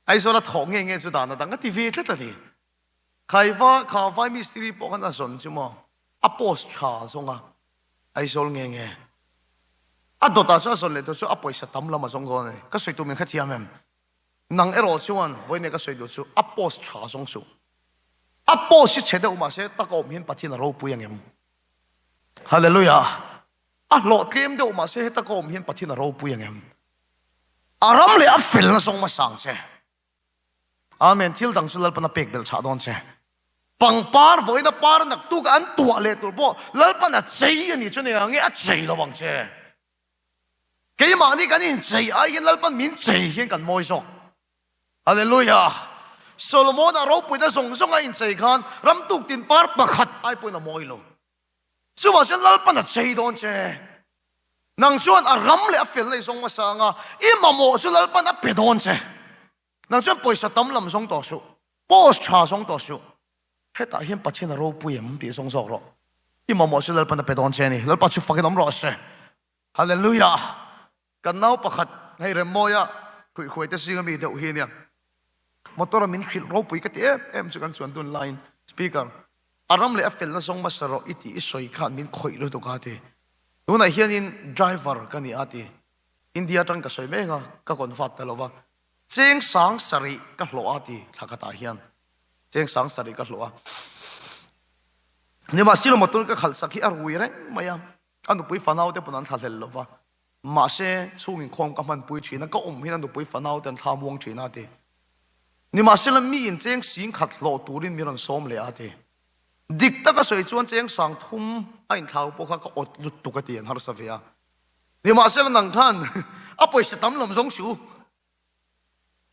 Aizawl a thawh nge nge chu dan a dang a ti ve tlat a ni. Khaiva kha vai mistiri pawh khan a zawn chu maw, a post tha zawng a, Aizawl nge nge. A dawtah chuan a zawn leh tur chu a pawisa tam lam a zawng dawn a ni. Ka sawi tur min hrethiam em? Nang erawh chuan vawiin ka sawi duh chu a post tha zawng suh. A post hi chhe deuh mahse tak a awm hian Pathian a ropui ang em? Hallelujah! A hlawh tlem deuh mahse heta ka awm hian Pathian a ropui ang em? A ram leh a felna zawng hmasa ang che. Amen. Thil dang chu Lalpan a pek belh chhah dawn che. Pangpar vawiin a par naktuk an tuah leh tur pawh Lalpan a chei a nih chu nia nge a chei lo ang che. Keimahni kan inchei ai hian Lalpan min chei hian kan mawi zawk. Hallelujah! Solomon-a ropuina zawng zawng a inchei khan ram tuk tin par pakhat ai pawhin a mawi lo. Chuvang chuan Lalpan a chei dawn che. Nang chuan a ram leh a felna i zawng hmasa anga i mamawh chu Lalpan a pe dawn che. Nang chuan pawisa tam lam zawng tawh suh, post tha zawng tawh suh. Hetah hian Pathian a ropui em tih zawng zawk rawh. I mamawh chu Lalpan a pe dawn che a ni. Lalpa chu fakin awm rawh se. Hallelujah! Kan nau pakhat hei Remmawia. Hruihhruai te zinga mi deuh hi a nia. Motor a min hrilh ropui ka ti em em chu kan chuan dun laiin Speaker, a ram leh a felna zawng hmasa rawh i tih i sawi khan min khawih lutuk a ti. Tunah hianin driver ka ni a ti. India atang ka sawi mek a, ka convert ta lo va. Cheng sang sarih ka hlawh a ti thla khatah hian. Cheng sang sarih ka hlawh a. Nimahsela motor ka khalh sak hi a rui reng mai a, a nupui fanau te pawn an thlahlel lo va. Mahse, chhung inkhawm ka hmanpui thin a, ka awm hian a nupui fanau te an thla muang thin a ti. Nimahsela mi in cheng sing khat hlawh turin min rawn sawm leh a ti. Dik taka sawi chuan cheng sang thum a inthlau pawh kha ka awt lutuk a ti an harsa ve a. Nimahsela nang khan a pawisa tam lam zawng suh u.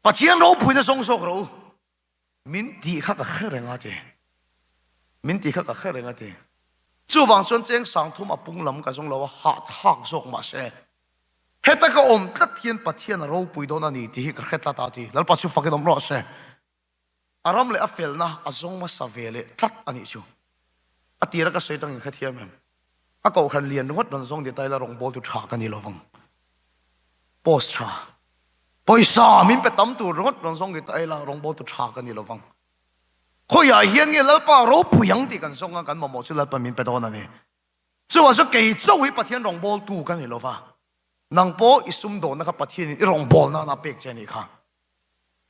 Pathian ropuina zawng zawk rawh u. Min tih kha ka hre reng a ti. Min tih kha ka hre reng a ti. Chuvang chuan cheng sang thum a pung lam ka zawng lo a, hahthlak zawk mahse heta ka awm tlat hian Pathian a ropui dawn a ni tih hi ka hre tlat a ti. Lalpa chu fakin awm rawh se. A ram leh a felna a zawng hmasa ve leh tlat a nih chu. A tira ka sawi tangin hrethiam em? A kohhran lian ringawt rawn zawng detail a rawngbawltu tha ka ni lovang. Post tha. Pawisa min pe tam tur ringawt rawn zawng detail a rawngbawltu tha ka ni lovang. Khawiah hian nge Lalpa ropui ang tih kan zawng a, kan mamawh chu Lalpa min pe dawn a ni. Chuvang chu kei chauh hi Pathian rawngbawltu ka ni lova. Nang pawh i sumdawnna kha Pathianin i rawngbawlna a pek che a nih kha.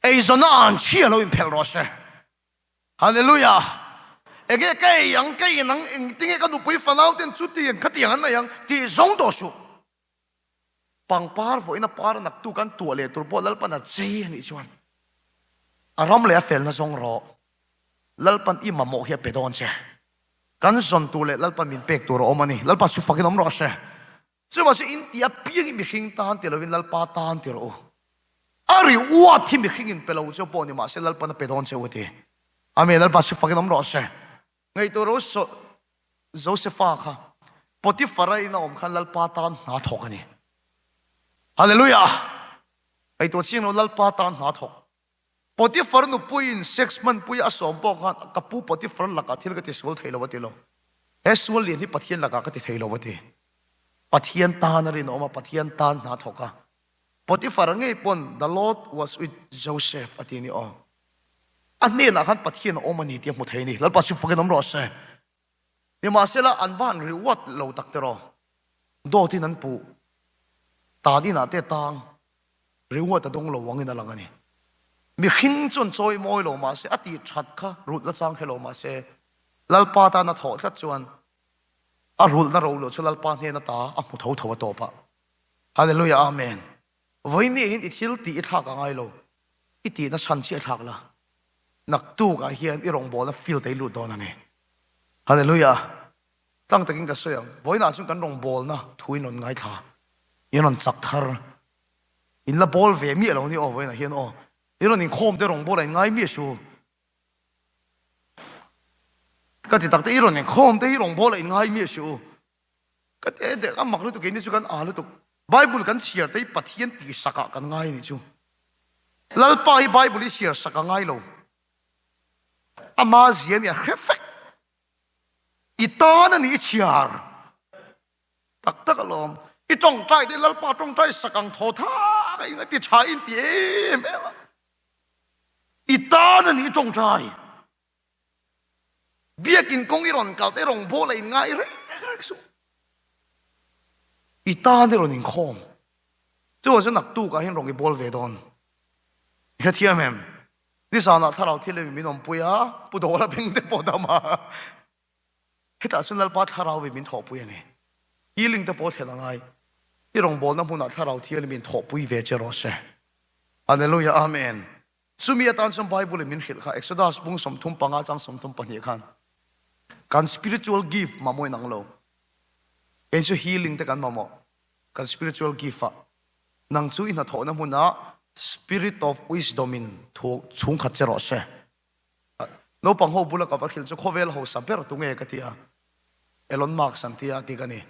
Eizawnna an chhia lo inphelh rawh se. Hallelujah! Enge ka ei ang, ka in ang, engtinge ka nupui fanau ten chutiang khatiang an nei ang tih zawng tawh suh. Pangpar vawiin a par a naktu kan tuah leh tur pawh Lalpan a chei a nih chuan a ram leh a felna zawng rawh. Lalpan i mamawh hi a pe dawn che. Kan zawn tur leh Lalpan min pek tur a awm a ni. Lalpa chu fakin awm rawh se. Chuvang chu in tih apiang hi mihring tan ti lovin Lalpa tan ti rawh u. A ri uat hi mihring in pe lo cheu pawh ni mahse Lalpan a pe dawn cheu a ti. Amen Lalpa chu fakin awm rawh se. Ngaihtuah ro Josefa kha Potifara in a awm khan Lalpa tan hna thawk a ni. Hallelujah! Ngaihtuah chiang lo Lalpa tan hna thawk. Potifar nupuiin sex hmanpui a sawm pawh khan ka pu Potifar lakah thil ka ti sual thei lo a ti lo. He sual lian hi Pathian lakah ka ti thei lo a ti. Pathian tan a rinawm a, Pathian tan hna thawk a. Potifar ngei pawn The Lord was with Joseph a ti a ni aw. A hnenah khan Pathian a awm a ni tih a hmu thei a ni. Lalpa chu fakin awm rawh se. Nimahsela an va han reward lo tak tiraw. Dawtin an puh. Tan inah te tang reward a dawng lo angin a lang a ni. Mihring chuan chawi mawi lo mahse a tih that kha rulhna chang hre lo mahse Lalpa tan a thawh tlat chuan a rulhna ro loh chu Lalpa hnen ata a hmu tho tho a tawp a. Hallelujah Amen. Vawiin hian i thil tih i thlak a ngai lo. I tihna chhan chiah thlak la. Naktuk ah hian i rawngbawlna field ah i lut dawn a ni. Hallelujah. Tlang takin ka sawi ang. Vawiin ah chuan kan rawngbawlna thu in rawn ngaithla. In rawn chak thar. In la bawl ve miah lo ni aw vawiin ah hian aw. In rawn inkhawm te rawngbawla in ngai miah su. Ka ti tak te i rawn inkhawm te hi rawngbawla in ngai miah su. Ka ti e a mak lutuk keini chu kan aa lutuk. Bible kan chhiar te hi Pathian tihsak ah kan ngai anih chu. Lalpa hi Bible hi chhiar sak a ngai lo. Ama zia nia hre fek. I tan a nih i chhiar. Tak tak alawm. I tawngtai te Lalpa tawngtai sak ang thaw thak a inga ti tha in ti em em a. I tan a nih i tawngtai. Biakin kawng i rawn kal te rawngbâwl a inngai reng reng suh. I tan i rawn inkhawm. Chuvang chuan naktukah hian rawn i bawl ve dawn. I hrethiam em? Nizanah thlarau thil emi min awmpui a, Pu Dawla beng te pawh dam a. Hetah chuan Lalpa thlarau in min thawhpui a ni. Healing te pawh thlen a ngai. I rawngbawlna hmunah thlarau thial in min thawhpui ve che rawh se. Hallelujah Amen. Chumi atan chuan Bible in min hrilh kha Exodus bung 35 chang 32 khan kan spiritual gift mamawh in ang lo. Kei chu healing te kan mamawh kan spiritual gift ah. Nang chu i hnathawhna hmunah spirit of wisdom in thu chhungkhat che rawh se. Naupang ho bula ka va hrilh chu khawvel hausa ber tunge ka ti a. Elon Musk an ti a ti ka ni.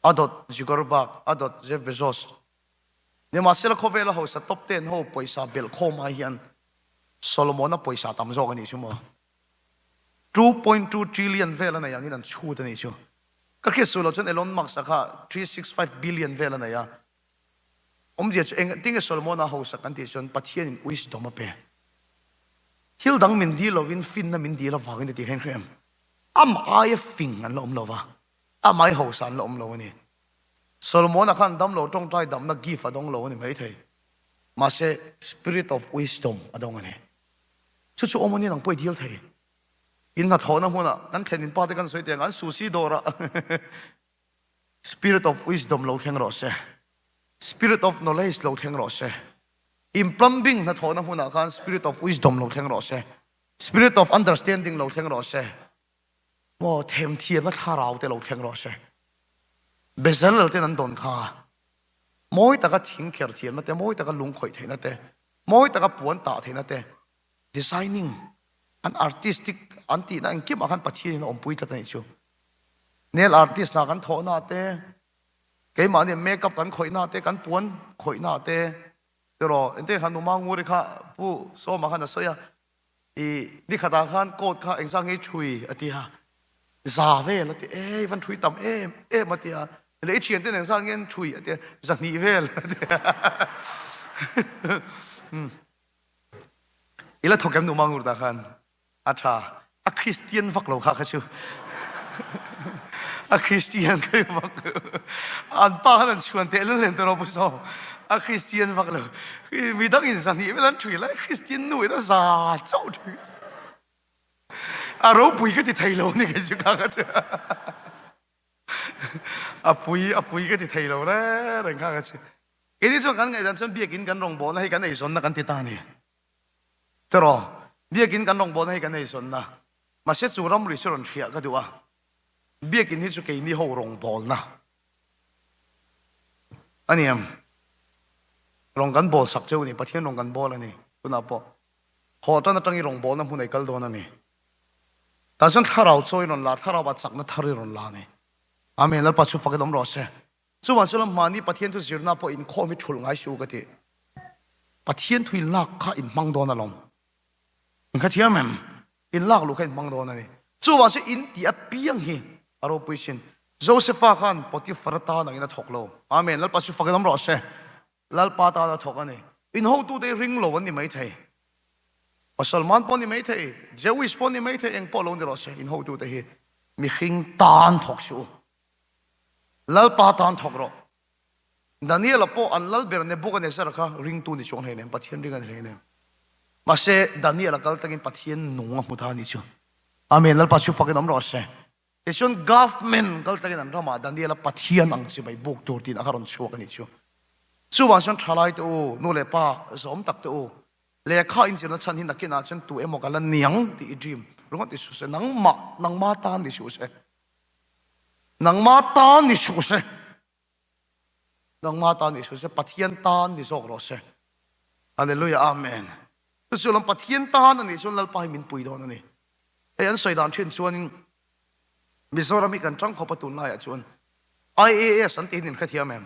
A dawt Zuckerberg, a dawt Jeff Bezos. Nimahsela khawvela hausa top ten ho pawisa belh khawm ai hian Solomona pawisa tam zawk a nih chu maw? 2.2 trillion vel a nei angin an chhut a nih chu. Ka hriat suh loh chuan Elon Musk-a kha 365 billion vel a nei a. Awmzia chu eng tinge Solomona hausa kan tih chuan Pathianin wisdom a pe. Thil dang min dil lovin finna min dil avangin a ti kha in hria em? Amah aia fing an la awm lo va, amah aia hausa an la awm lo a ni. Solomona khan damlo tawngtai damna gift a dawng lo a ni maithei. Mahse spirit of wisdom a dawng a ni. Chu chu awm a ni nang pawh i dil thei. In hnathawhna hmunah kan thlen in pa te kan sawi teh ang an susi dawrah Spirit of wisdom lo thleng rawh se. Spirit of knowledge lo thleng rawh se. In plumbing hnathawhna hmunah khan spirit of wisdom lo thleng rawh se. Spirit of understanding lo thleng rawh se. Maw themthiamna thlarau te lo thleng rawh se. Bezalel ten an dawn kha. Mawi taka thing kher thiamna te, mawi taka lung khawih theihna te, mawi taka puan tah theihna te, designing, an artistic an tihna engkimah khan Pathianin a awmpui tlat a nih chu. Nail artist hna kan thawhna te, keimahni makeup kan khawihna te, kan puan khawihna te, tiraw engtin khan Numa Nguri kha Pu Sawma khan a sawi a, i nikhatah khan coat kha engzah nge i thui a ti a, za vel a ti, ei van thui tam em em a ti a, leh i thiante nen engzah nge an thui a ti a, zahnih vel a ti a. I la thawk em Numa Ngur tah khan? A tha. A Christian vak lo kha kha chu. A Christian kai vak. An pa khan an chuan teh lel len tawh pu so. A Christian vak lo. Mi dang in zahnih vel an thui lai Christian nu in a za chauh thui. A ropui ka ti thei lo ni kei chu kha kha chu. A pui a pui ka ti thei lo re reng kha kha chu. Keini chuan kan ngaihdan chuan biakin kan rawngbawlna hei kan eizawnna kan ti ta a ni. Tiraw, biakin kan rawngbawlna hi kan eizawnna. Mahse chu ramri chu rawn hriah ka duh a, biakin hi chu keini ho rawngbawlna a ni em? Rawng kan bawl sak cheu a ni, Pathian rawng kan bawl a ni. Tunah pawh haw tan atangin rawngbawlna hmun ei kal dawn a ni. Tah chuan thlarau chaw i rawn la, thlarau ah chakna thar i rawn la a ni. Amen, Lalpa chu fakin awm rawh se. Chuvang chu lamhmahni Pathian chu zirna pawh inkhawm hi thulh ngai suh ka ti. Pathian thu inlak kha inhmang dawn alawm. In kha thiam em? Inlak luh kha inhmang dawn a ni. Chuvang chu in tih apiang hi a ropui sin. Josepha khan Potiphar atan angin a thawk lo. Amen. Lalpa chu fakin awm rawh se. Lalpa tan a thawk a ni. In hotute hi ring lo an ni maithei. Musalman pawh ni maithei, Jewish pawh ni maithei, eng pawh lo ni rawh se. In hotute hi mihring tan thawk suh u. Lalpa tan thawk rawh. Daniela pawh an lal ber Nebuchadnezzar kha ringtu ni chuang hleinem, Pathian ring a ni hleinem. Mahse, Daniela kal tangin Pathian nung a hmu ta a nih chu. Amen. Lalpa chu fakin awm rawh se. Tichuan government kal tangin an ramah Daniela Pathian ang chibai buk tur tiin a kha rawn chhuak a nih chu. Chuvang chuan thalai te u, nu leh pa zawm tak te u, lehkha inzirna chhan hi nakinah chuan tu emaw ka la niang tih i dream ringawt ni suh se, nangmah, nangma tan ni suh se. Nangma tan ni suh se. Nangma tan ni suh se. Pathian tan ni zawk rawh se. Hallelujah Amen. Chu chu lam Pathian tan a nih chuan Lalpa hi min pui dawn a ni. Hei an sawi dan thin chuanin Mizoram hi kan tang khawp a tunlaiah chuan IAS an tihin in hrethiam em?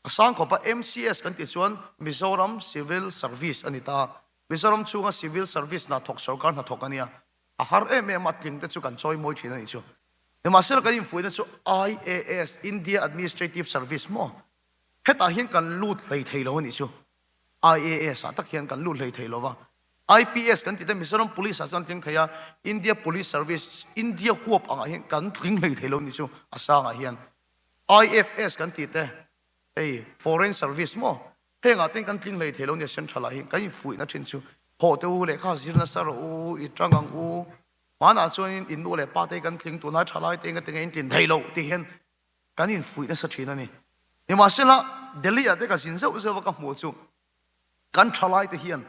A sang khawp a MCS kan tih chuan Mizoram Civil Service a ni ta. Mizoram chhunga Civil Service hnathawk sorkar hnathawk a nia. A har em em a, tling te chu kan chawi mawi thin a nih chu. Nimahsela kan infuihna chu IAS, India Administrative Service, maw? Hetah hian kan lut hlei thei lo a nih chu. IAS ah tak hian kan lut hlei thei lo va. IPS kan tih te Mizoram Police ah chuan tling thei a, India Police Service, India huap angah hian kan tling hlei thei lo a nih chu a sangah hian. IFS kan tih te hei Foreign Service maw? Hengah ten kan tling hlei thei lo nia Central ah hian kan infuihna thin chu hawh teh u lehkha zir nasa rawh u, i tang ang u, hmanah chuanin in nu leh pa te hi kan tling tunlai thalai te enga tinge in tlin thei loh tih hian kan infuih nasa thin a ni. Nimahsela Delhi ah te ka zin zeuh zeuh a ka hmuh chu kan thalai te hian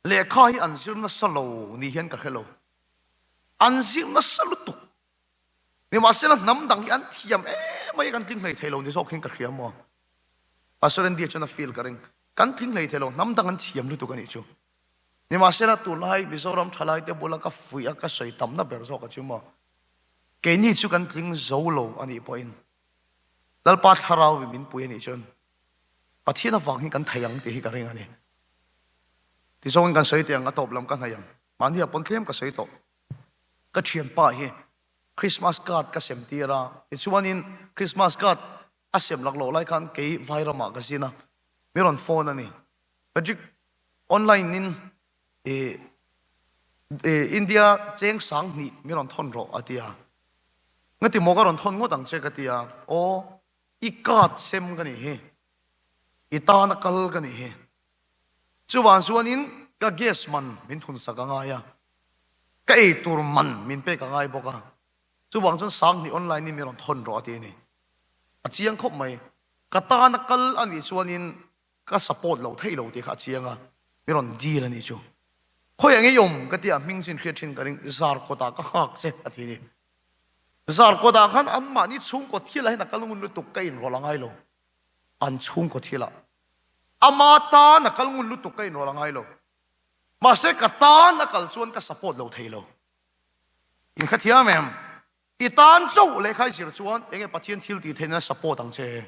lehkha hi an zir nasa lo ni hian ka hre lo. An zir nasa lutuk. Nimahsela hnam dang hi an thiam em mai a kan tling hlei thei lo ni zawk hian ka hria maw? Pastor Andy chuan a feel ka ring. Kan tling hlei thei lo, hnam dang an thiam lutuk a nih chu. Nimahsela tunlai Mizoram thalai te bula ka fuih a ka sawi tamna ber zawk a chu maw? Keini chu kan tling zo lo a nih pawhin Lalpa thlarau in min pui a nih chuan Pathian avang hi kan thei ang tih hi ka ring a ni. Tizawngin kan sawi teh ang a tawp lam ka hnaih ang. Mahni ah pawn tlem ka sawi tawh. Ka thianpa hi Christmas card ka sem tir a, tichuanin Christmas card a sem lak loh lai khan kei Vairamah ka zin a. Mi rawn phone a ni. Patrick online in i India cheng 2000 mi rawn thawn rawh a ti a. Ngati maw ka rawn thawn ngawt ang che ka ti a. Aw i card sem ka nih hi. I tana kal ka nih hi. Chuvang chuanin ka gas man min thun sak a ngai a. Ka ei tur man min pek a ngai bawk a. Chuvang chuan 2000 online in mi rawn thawn rawh a ti a ni. A chiang khawp mai. Ka tana kal a nih chuanin ka support lo thei lo tih kha a chiang a, mi rawn dil a nih chu. Khawiah nge i awm? ka ti a, hming chin hriat thin ka ring, Zarkawtah ka nghak che a ti a ni. Zarkawtah khan anmahni chhungkaw thilah hian a kal ngun lutuk ka inrawlh a ngai lo. An chhungkaw thilah. Ama tan a kal ngun lutuk ka inrawlh a ngai lo. Mahse ka tan a kal chuan ka support lo thei lo. Inkhathiam em? I tan chauh lehkha i zir chuan enge Pathian thil tih theihna support ang che?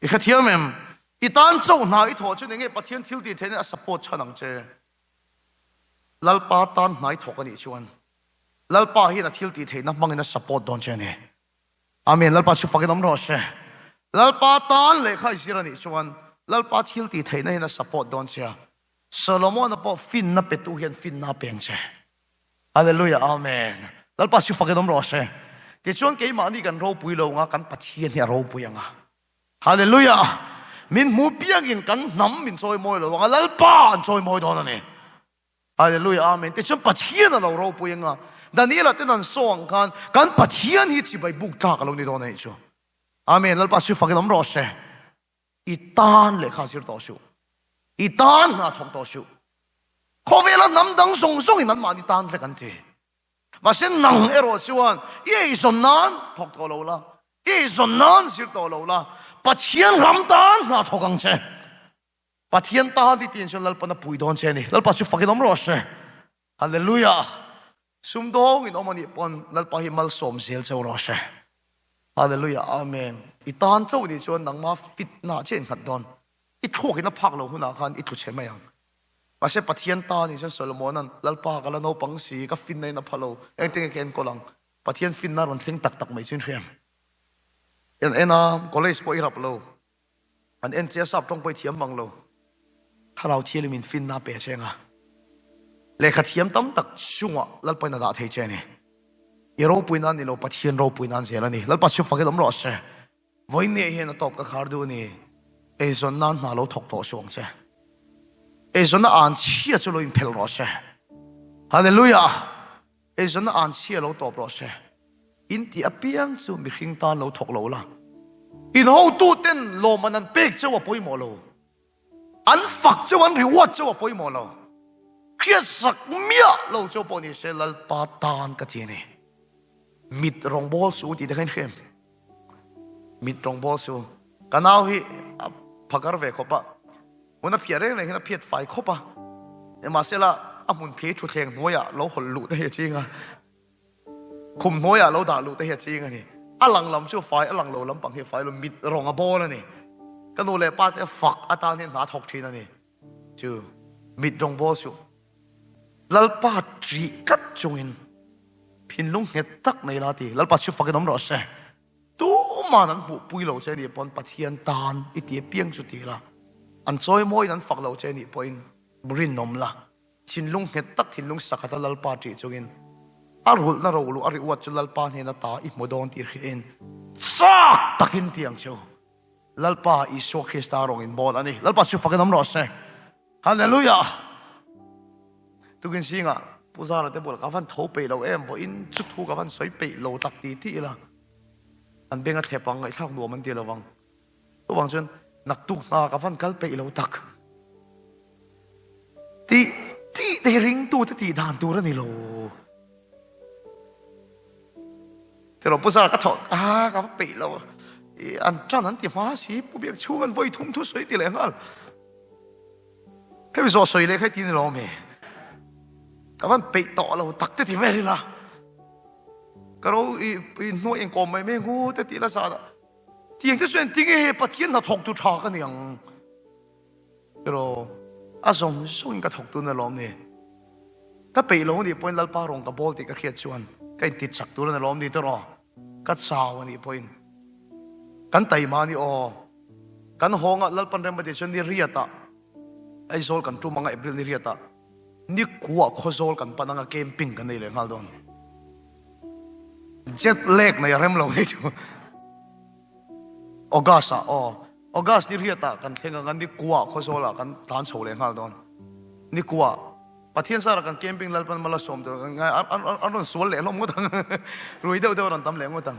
I hrethiam em? I tan chauh hna i thawh chuan enge Pathian thil tih theihna a support chhan ang che? Lalpa tan hna i thawk a nih chuan Lalpa hian a thil tih theihna hmangin a support dawn che a ni. Amen. Lalpa chu fakin awm rawh se. Lalpa tan lehkha i zir a nih chuan Lalpa thil tih theihna hian a support dawn che a. Solomon-a pawh finna petu hian finna a peng che. Hallelujah Amen. Lalpa chu fakin awm rawh se. Tichuan keimahni kan ropui lo anga kan Pathian hi a ropui anga. Hallelujah. Min hmu piangin kan hnam min chawimawi lo anga Lalpa an chawimawi dawn a ni. Hallelujah Amen. Tichuan Pathian a lo ropui anga Daniela ten an saw ang khan kan Pathian hi chibai buk tlak a lo ni dawn a nih chu. Amen. Lalpa chu fakin awm rawh se. I tan lehkha zir tawh suh. I tan hna thawk tawh suh. Khawvela hnam dang zawng zawngin anmahni tan vek an ti. Mahse nang erawh chuan i eizawn nan thawk tawh lo la, i eizawn nan zir tawh lo la, Pathian ram tan hna thawk ang che. Pathian tan ti tiin chuan Lalpan a pui dawn che a ni. Lalpa chu fakin awm rawh se. Hallelujah! Sumdawngin awm a nih pawn Lalpa hi malsawm zel cheu rawh se. Hallelujah Amen. I tan chauh nih chuan nangma fit na che in nghat dawn. I thluak in a phak lo hunah khan i tlu chhe mai ang. Mahse Pathian ta nih chuan Solomona'n Lalpa ka la naupang si, ka finna in a pha lo, engtin nge ka enkawl ang? Pathian finna rawn thleng tak tak mai chu in hriam. En en a, college pawh i rap lo. An en che a sap tawng pawh i thiam mang lo. Thlarau thialim in finna a pe che anga lehkha thiam tam tak chungah Lalpa in a dah thei che a ni. I ropui nan ni lo Pathian ropui nan zel a ni. Lalpa chhung fakin awm rawh se. Vawiin hian a tawp ka khar duh a ni. Eizawn nan hna lo thawk tawh suh ang che. Eizawnna an chhia chu lo inphelh rawh se. Hallelujah! Eizawnna an chhia lo tawp rawh se. In tih apiang chu mihring tan lo thawk lo la. In hotuten lawmman an pek cheu a pawimawh lo. An fak cheu an reward cheu a pawimawh lo. Hriatsak miah lo cheu pawh ni se Lalpa tan ka ti a ni. Mit rawngbawl su tih te kha in hria em? Mit rawngbawl su. Ka nau hi a phakar ve khawp a. Hmun a phiah reng reng hian a phiat fai khawp a. Nimahsela a hmun phei thutthleng hnuaiah lo hawlh luh te hi a ching a. Khum hnuaiah lo dah luh te hi a ching a ni. A lang lam chu fai, a lang lo lampang hi fai lo, mit rawng a bawl a ni. Ka nu leh pa te fak atan hian hna thawk thin a ni. Chu mit rawng bawl suh. Lalpa ṭih tlat chungin thinlung nghet tak nei la ti. Lalpa chu fakin awm rawh se. Tuman an hmuhpui lo che nih pawn Pathian tan i ti apiang chu ti la. An chawimawiin an fak lo che nih pawhin rinawm la. Thinlung nghet tak thinlung sakhat a Lalpa ṭih chungin a rulhna roluh a ri uat chu Lalpa hnena ta i hmu dawn tih hriain chak takin ti ang cheu. Lalpa Isua Krista rawng in bawl a ni. Lalpa chu fakin awm rawh se. Hallelujah! Tukin zingah Pu Zara te bulah ka van tho peih lo em, vawiin chu thu ka van sawi peih lo tak ti ti ila an beng a thlep ang, ngaihthlak nuam an ti lo vang. Chuvang chuan naktuk hna ka van kal peih lo tak ti ti te hi ringtu te tih dan tur a ni lo. Tiraw Pu Zara ka thawh a ka va peih lo an tan an ti hma si Pu Biak chhung an vawi thum thu sawi ti leh nghal. Hemi zawh sawi leh kha i ti ni lo mi? Ka van peih tawh lo tak te ti vel ila. Ka ro i i hnuai inkawm mai mai ngu te ti la zan ah. Tiang te chu engtin nge hei Pathian hnathawk tu tha ka ni ang? Tiraw a zawng zawngin ka thawk tun alawm ni. Ka peih lo anih pawhin Lalpa rawng ka bawl tih ka hriat chuan ka inti chak tur ani lawm ni tiraw? Ka chau anih pawhin kan taima a ni aw. Kan hawnga Lalpan rem a tih chuan ni riatah Aizawl kan tum anga April ni riatah ni kuah Khawzawl kan pan anga camping kan nei leh nghal dawn. Jet lag nei a rem lo nei chu. August ah aw August ni riatah kan thleng anga ni kuah Khawzawlah kan tlan chho leh nghal dawn. Ni kuah Pathian sara kan camping Lalpan mala sawm tur kan ngai an rawn sual leh hlawm ngawt ang. Rui deuh deuh a rawn tam leh ngawt ang.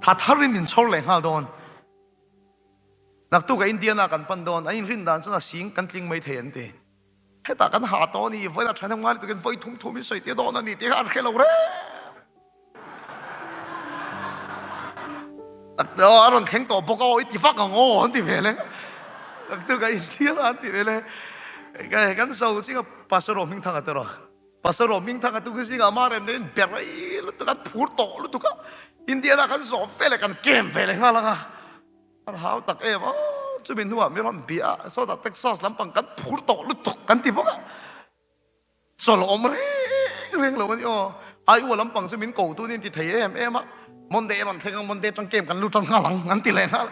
Tha tharin min chhawr leh nghal dawn. Naktuk a Indiana kan pan dawn, a inrin dan chuan a sing kan tling mai thei an ti. Hetah kan hah tawh a ni, vawilah thahnem ngai lutukin vawi thum thum in sawi tir dawn a ni tih kha an hre lo reng. A rawn thleng tawh bawk a aw i ti vak ang aw an ti ve le. Naktuk a Indiana an ti ve le. Kan so ching a Pastor Rohmingthanga te rawh. Pastor Rohmingthanga tu khi zingah ama rem nen ber ai lutuk a phur tawh lutuk a. Indiana kan zawh ve leh kan kem ve leh nghal ang a. An hau tak em a, chumi hnuah mi rawn bia a, sawtah Texas lampang kan phur tawh lutuk kan ti bawk a, chawlh awm reng reng lo a ni aw. Iowa lampang chu min ko tun in ti thei em em a, Monday a rawn thleng ang, Monday atang camp kan lut tan nghal ang an ti leh nghal.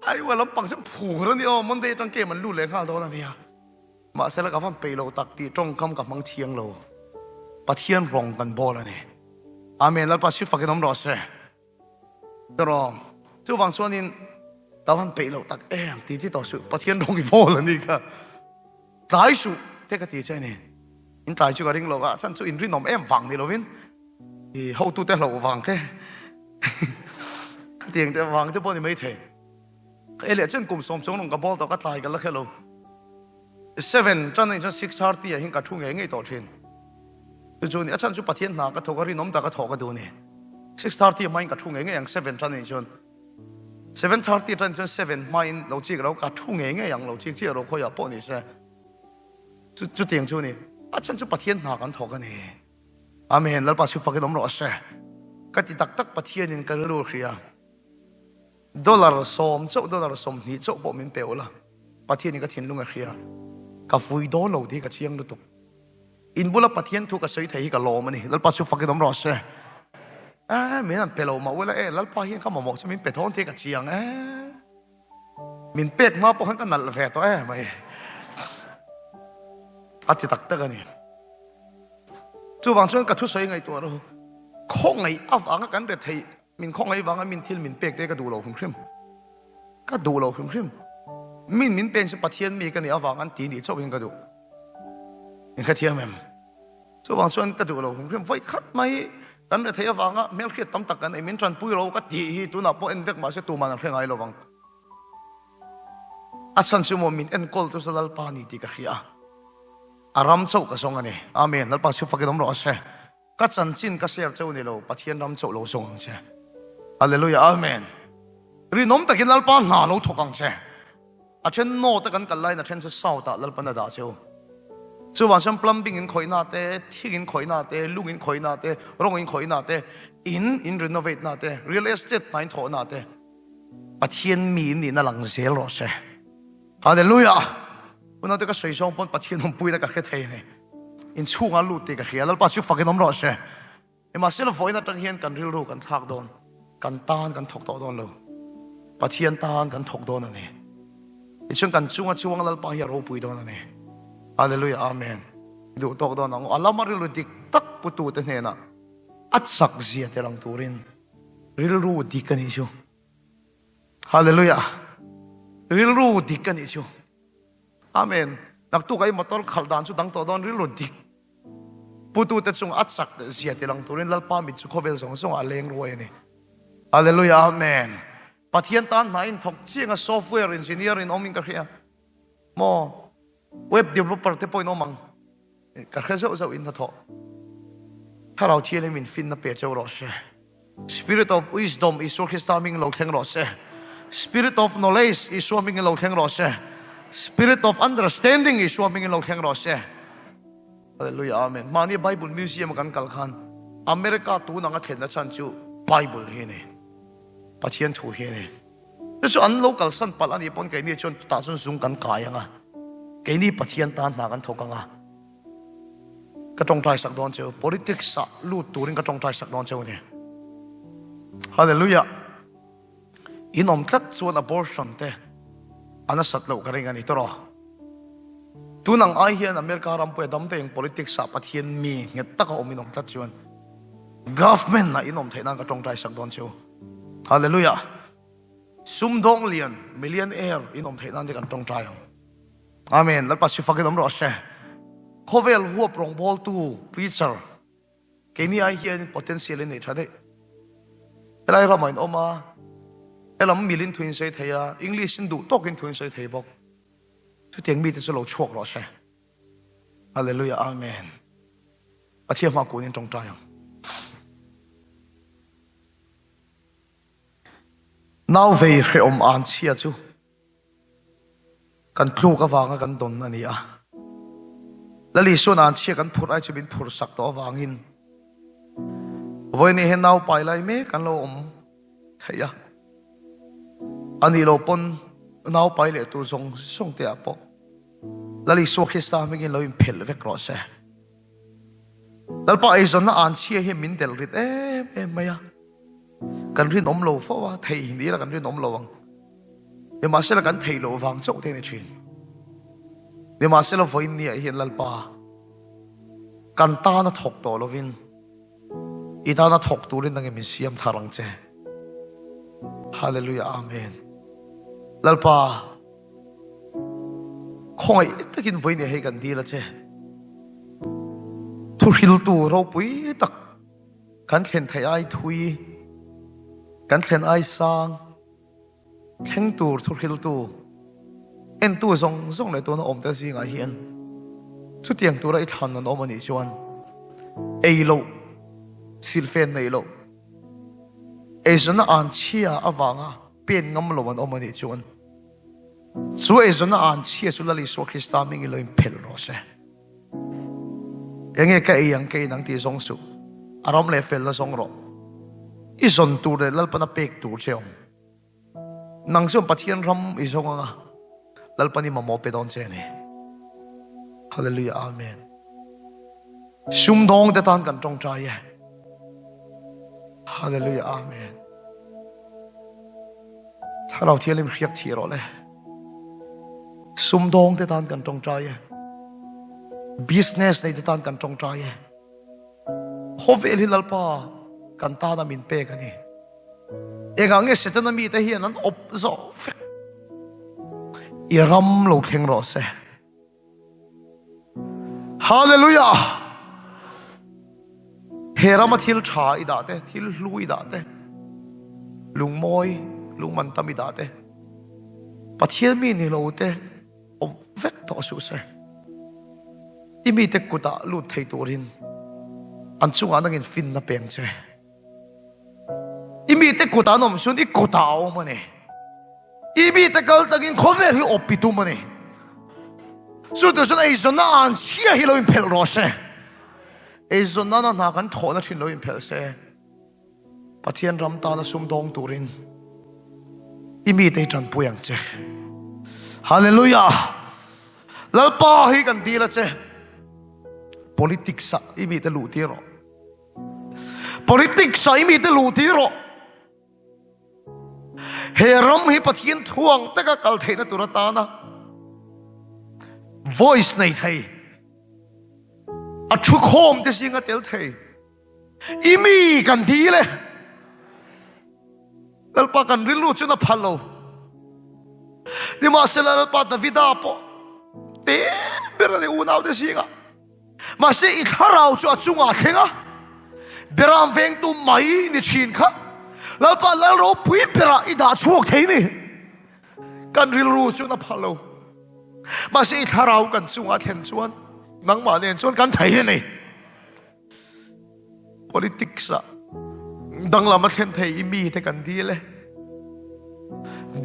Iowa lampang chu phur a ni aw, Monday atang camp an lut leh nghal dawn a nia. Mahse la ka van peih lo tak tih tawngkam ka hmang thiang lo. Pathian rawng kan bawl a ni. Amen. Lalpa si fakin awm rawh se. Rawng. Chuvang chuanin ka van peih loh tak em ti ti tawh suh. Pathian rawng i bawl a ni kha. Tlai suh te ka ti che a ni. In tlai chu ka ring lo a, chan chu in rinawm em vang ni lovin i hotute hlauh vang te khatiang te vang te pawh ni maithei. Ka e leh chen kum sawm chuang rawng ka bawl tawh ka tlai ka la khe lo. 7 tan anih chuan 6:30 ah hian ka thu ngei ngei tawh thin. Chu chu ni a chhan chu Pathian hna ka thawk a rinawm tak a thawh ka duh ni. 6:30 hmain ka thu ngei ngei ang 7 tan anih chuan 7:30 tan chuan 7 hmain lo chik lo ka thu ngei ngei ang lo chik chiah ro khawiah pawh ni se. Chu chutiang chu ni a chhan chu Pathian hna kan thawk a ni. Amen Lalpa chu fakin awm rawh se. Ka ti tak tak Pathianin ka rilru hria. Dollar sawm chauh, dollar 20 chauh pawh min pe ula, Pathianin ka thinlung a hria, ka vui dawn lo tih hi ka chiang lutuk. In bula Pathian thu ka sawi thei hi ka lawm a ni, Lalpa chu fakin awm rawh se. Eh, min han pe lo mah ula e, Lalpa hian ka mamawh chu min pe thawn tih hi ka chiang e. Min pek hma pawh khan ka nalh ve tawh e mai. A ti tak tak a ni. Chuvang chuan ka thusawi ngaihtuah rawh u, khawngaih avanga kan retheih Min khawngaih vanga min thil min pek te ka duh lo hrim hrim. Ka duh lo hrim hrim. Min min peng chu Pathian mi ka nih avang an ti nih chauhin ka duh. In hrethiam em? Chuvang chuan ka duh lo hrim hrim. Vawi khat mai kan retheih avanga hmelhriat tam tak kan nei min tanpui ro ka tih hi tunah pawh en vek mahse tuman an hre ngai lovang. A chhan chu maw min enkawl tu chu Lalpa ni tih ka hria a. A ram chauh ka zawng a ni. Amen. Lalpa chu fakin awm rawh se. Ka chanchin ka share cheu ni lo, Pathian ram chauh lo zawng ang che. Hallelujah Amen. Rinawm takin Lalpa hna lo thawk ang che. A then north a kan kal laiin a then chu south ah Lalpan a dah cheu. Chuvang chuan plumbing in khawihna te, thing in khawihna te, lung in khawihna te, rawng in khawihna te, in in renovate na te, real estate hna in thawhna te, Pathian mi in nihna lang zel rawh se. Hallelujah! Unau te ka sawi zawng pawn Pathian awmpuina ka hre thei a ni. Inchhungah lut tih ka hria. Lalpa chu fakin awm rawh se. Nimahsela vawiin atang hian kan rilru kan thlak dawn. Kan tan kan thawk tawh dawn lo. Pathian tan kan thawk dawn a ni. Tichuan kan chunga chuang Lalpa hi a ropui dawn a ni. Hallelujah Amen. I duh tawk dawn ang u. A lama rilru dik tak putute hnenah a chak zia tel ang turin rilru dik a nih chu. Hallelujah. Rilru dik a nih chu. Amen. Naktuk a i motor khalh dan chu dang tawh dawn rilru dik. Putu te chung a chak zia ti lang turin Lalpa mit chu khawvel zawng zawng ah a leng ruai a ni. Hallelujah. Amen. Pathian tan hna in thawk chiang a software engineer in awm in ka hria. Maw web developer te pawh in awm ang. Ka hre zauh zauh in hnathawh. Thlarau Thianghlim in finna pe cheu rawh se. Spirit of wisdom Isua Krista hming lo thleng rawh se. Spirit of knowledge Isua hming lo thleng rawh se. Spirit of understanding Isua hming lo thleng rawh se. Hallelujah Amen. Mahni Bible Museum kan kal khan America tun anga thlenna chhan chu Bible hi a ni. Pathian thu hi a ni. Chu chu an lo kalsan palh a nih pawn keini chuan tah chuan zung kan kai ang a, keini Pathian tan hna kan thawk ang a. Ka tawngtai sak dawn cheu, politics ah lut turin ka tawngtai sak dawn cheu a ni. Hallelujah! In awm tlat chuan abortion te a nasat loh ka ring a ni tawh. Tun ang ai hian America ram pawh dam te eng politics ah Pathian mi nghet taka awm in awm tlat chuan government ah in awm theih nan ka tawngtai sak dawn cheu. Hallelujah. Sumdawng lian, millionaire in awm theih nan te kan tawngtai ang. Amen. Lalpa sifakin awm rawh se. Khawvel huap rawngbawltu preacher Keini ai hian potential in nei tha daih. Helai ramah in awm a, helam milin thu in sawi thei a, English in duh tawkin thu in sawi thei bawk. Chutiang mite chu lo chhuak rawh se. Hallelujah Amen. Pathian hma kun in tawngtai ang. Nau vei hrehawm an chhia chu Kan tluk avanga kan dawn a ni a. Lal Isua'n an chhia kan phurh ai chu min phurh sak tawh avangin vawiin hian nau pai lai mek an lo awm theih a. A nih loh pawn nau pai leh tur zawng zawng te ah pawh Lal Isua Krista hmingin lo inphelh vek rawh se. Lalpa eizawnna an chhia hian min delh rit em em mai a. Kan rinawm lo fo a, theih ni ila kan rinawm lo ang. Nimahsela kan theih loh vang chauh te a ni thin. Nimahsela vawiin ni ah hian Lalpa kan tana thawk tawh lovin i tana thawk turin nangin min siam thar ang che. Hallelujah Amen. Lalpa khawngaih takin vawiin ni ah hei kan dil a che. Thuhriltu ropui tak Kan thlen theih ai thui, kan thlen ai sang, thleng tur thuhriltu, entu zawng zawng leh tuna awmte zingah hian chutiang tura i thlan an awm a nih chuan ei loh, silfen neih loh, eizawnna an chhia avanga pen ngam lo an awm a nih chuan chu eizawnna an chhia chu Lal Isua Krista hmingin lo inphelh rawh se. Enge ka ei ang ka in ang tih zawng suh. A ram leh felna zawng rawh. I zawn tur leh Lalpan a pek tur che awm. Nang chuan Pathian ram i zawng anga Lalpan i mamawh pe dawn che a ni. Hallelujah Amen. Sumdawng te tan kan tawngtai e. Hallelujah Amen. Thlarau Thianghlim hriak thih rawh le. Sumdawng te tan kan tawngtai e. Business nei te tan kan tawngtai e. Khawvel hi Lalpa kan tana min pek a ni. Engah nge Setana mite hian an awp zawh vek. I ram lo thleng rawh se. Hallelujah! He rama thil tha i dah te, thil hlu i dah te, lungmawi, lungman tam i dah te, Pathian mi ni lo te awm vek tawh suh se. I mite kutah lut thei turin an chungah nangin finna peng che. I mite kutah an awm chuan i kutah a awm a ni. I mite kal takin khawvel hi awp i tum a ni. Chu tur chuan eizawnna an chhia hi lo inphelh rawh se. Eizawnna na hna kan thawhna thin lo inphelh se. Pathian ram tana sumdawng turin i mite hi tanpui ang che. Hallelujah! Lalpa hi kan dil a che. Politics ah i mite luh tir rawh. Politics ah i mite luh tir rawh. He ram hi Pathian thuang taka kal theihna tur atana voice nei thei a thu khawm te zinga tel thei i mi kan dil e Lalpa kan rilru chu na phal lo nimahsela Lalpa Davida pawh te ber ani unau te zinga Mahse i thlarau chu a chungah a thleng a, Beram vengtu mai ni thin kha Lalpa Lal ropui berah i dah chhuak thei ni. Kan rilru chu na phal lo. Mahse i thlarau kan chungah a thlen chuan nangmah nen chuan kan thei a ni. Politics ah danglam a thlen thei i mi te kan dil e.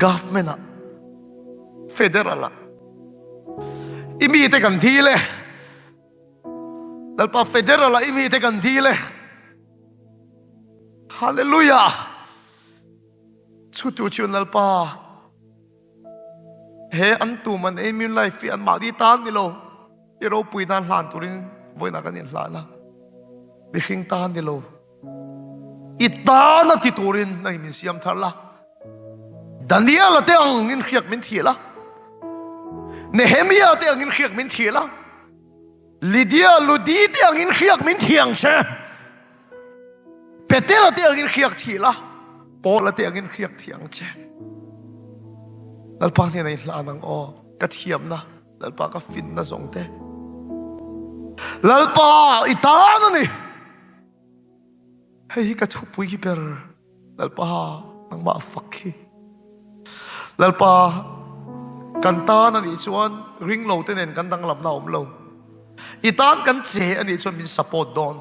Government ah, federal ah i mi te kan dil e. Lalpa federal ah i mi te kan dil e. Hallelujah. Chu tu chu Lalpa he an tum an ei min life hi an mahni tan ni lo. I ropui nan hlan turin vawiinah kan inhlan a, mihring tan ni lo, i tana ti turin nangin min siam thar la. Daniela te angin hriak min thil a, Nehemia te angin hriak min thil a, Lydia Ludi te angin hriak min thiang che. Petera te angin hriak thil a, Paula te angin hriak thiang che. Lalpa hnena i hlan ang aw, ka thiamna, Lalpa ka finna zawng te. Lalpa i tan a ni. Hei hi ka thupui hi ber Lalpa nangmah fak hi. Lalpa kan tan a nih chuan ring lo te nen kan danglamna a awm lo. I tan kan che a nih chuan min support dawn.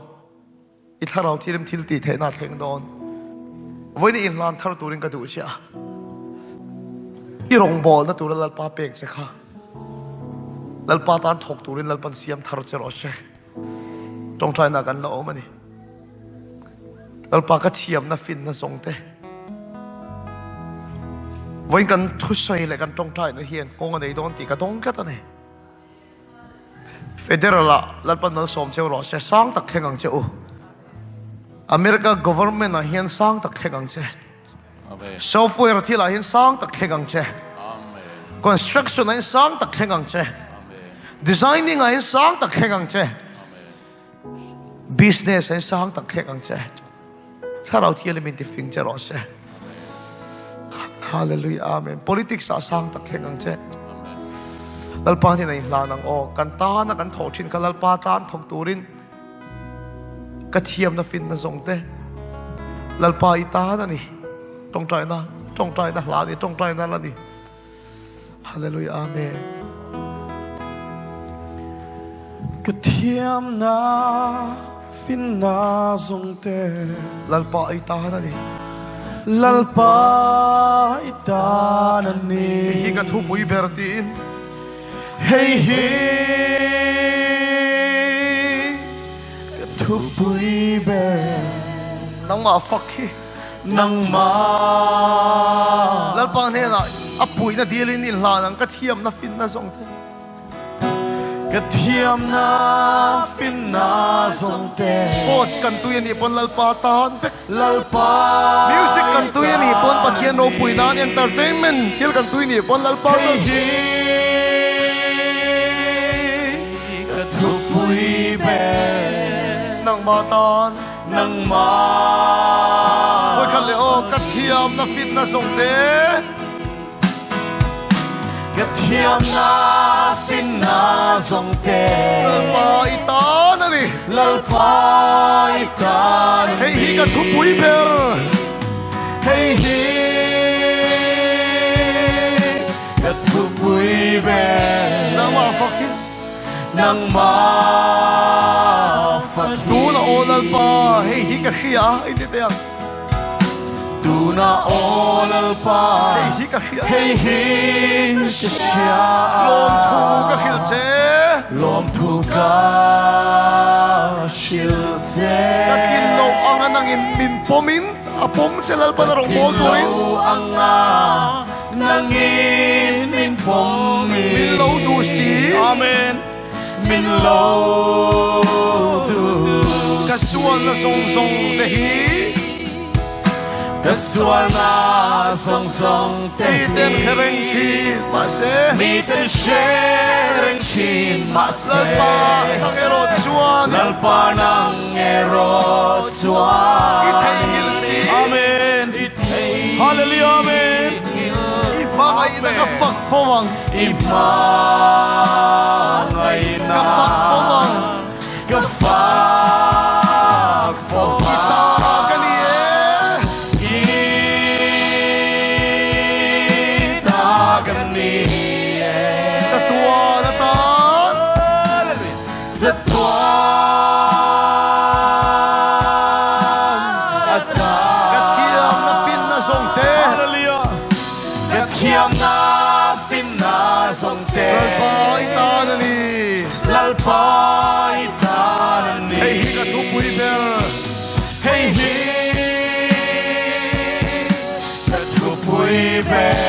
I thlarau thilim thil tih theihna a thleng dawn. Vawiin i inhlan thar turin ka duh che a. I rawngbawlna tura Lalpa pek che kha Lalpa tan thawk turin Lalpan siam thar che rawh se. Tawngtaina kan la awm a ni. Lalpa ka thiamna finna zawng te. Vawiin kan thusawi leh kan tawngtaina hian nghawng a nei dawn tih ka dawng tlat a ni. Federal ah Lalpan malsawm cheu rawh se, sang tak thleng ang che u. America government ah hian sang tak thleng ang che. Software thil ah hian sang tak thleng ang che. Construction ah hian sang tak thleng ang che. Designing ah hian sang tak thleng ang che. Business ah hian sang tak thleng ang che. Thlarau Thianghlim in tifing che rawh se. Hallelujah Amen. Politics ah sang tak thleng ang che. Lalpa hian a inhlan ang aw. Kan tana kan thawh thin kha Lalpa tan thawk turin ka thiamna finna zawng te Lalpa i tan a ni. Tawngtaina, tawngtaina hla a ni, tawngtaina la ni. Hallelujah Amen. Ka thiamna finna zawng te. Lalpa i tan a ni. Lalpa i tan a ni. Hei hi ka thupui ber tiin. Hei hi ka thupui ber. Nangmah fak hi. Nangmah. Lalpa hnenah a puihna dilin inhlan ang ka thiamna finna zawng te. Ka thiamna finna zawng te. Sports kan tui anih pawn Lalpa tan vek. Lalpa. Music kan tui anih pawn Pathian ropui nan entertainment thil kan tui nih pawn Lalpa tan. Hei hi ka thupui ber. Nangmah tan. Nangmah. Vawikhat leh aw, ka thiamna fitna zawng te. Ka thiamna finna zawng te. Lalpa i tan a ni. Lalpa i tan a ni. Hei hi ka thupui ber. Hei hi ka thupui ber. Nangmah fak hi. Nangmah fak hi. Tuna aw Lalpa, hei hi ka hria i ti teh ang. Tuna aw Lalpa, hei hi ka hria. Hei hi ka hria. Lawmthu ka hrilh che. Lawmthu ka hrilh che. Ka tlin loh anga nangin min pawmin a pawm che Lalpa na rawn bawl turin. Ka tlin loh anga Nangin min pawm i. Min lo duh si. Amen. Min lo duh si. Ka sualna zawng zawng te hi. Ka sualna zawng zawng te hi. Mi ten hre reng thin mahse. Mi ten hre reng thin mahse. Lalpa nang erawh chuan. Lalpa nang erawh chuan. I theihnghilh si. Amen. Hallelujah Amen. I hmangaihna ka fak fo ang. I hmangaihna ka fak fo ang. Ka fak fo ang. I ta ka ni e. I ta ka ni e. Chatuan atan. Chatuan atan. Ka thiamna finna zawng te. Hallelujah. Ka thiamna finna zawng te. Lalpa i tan a ni. Lalpa i tan a ni. Hei hi ka thupui ber. Hei hi ka thupui ber.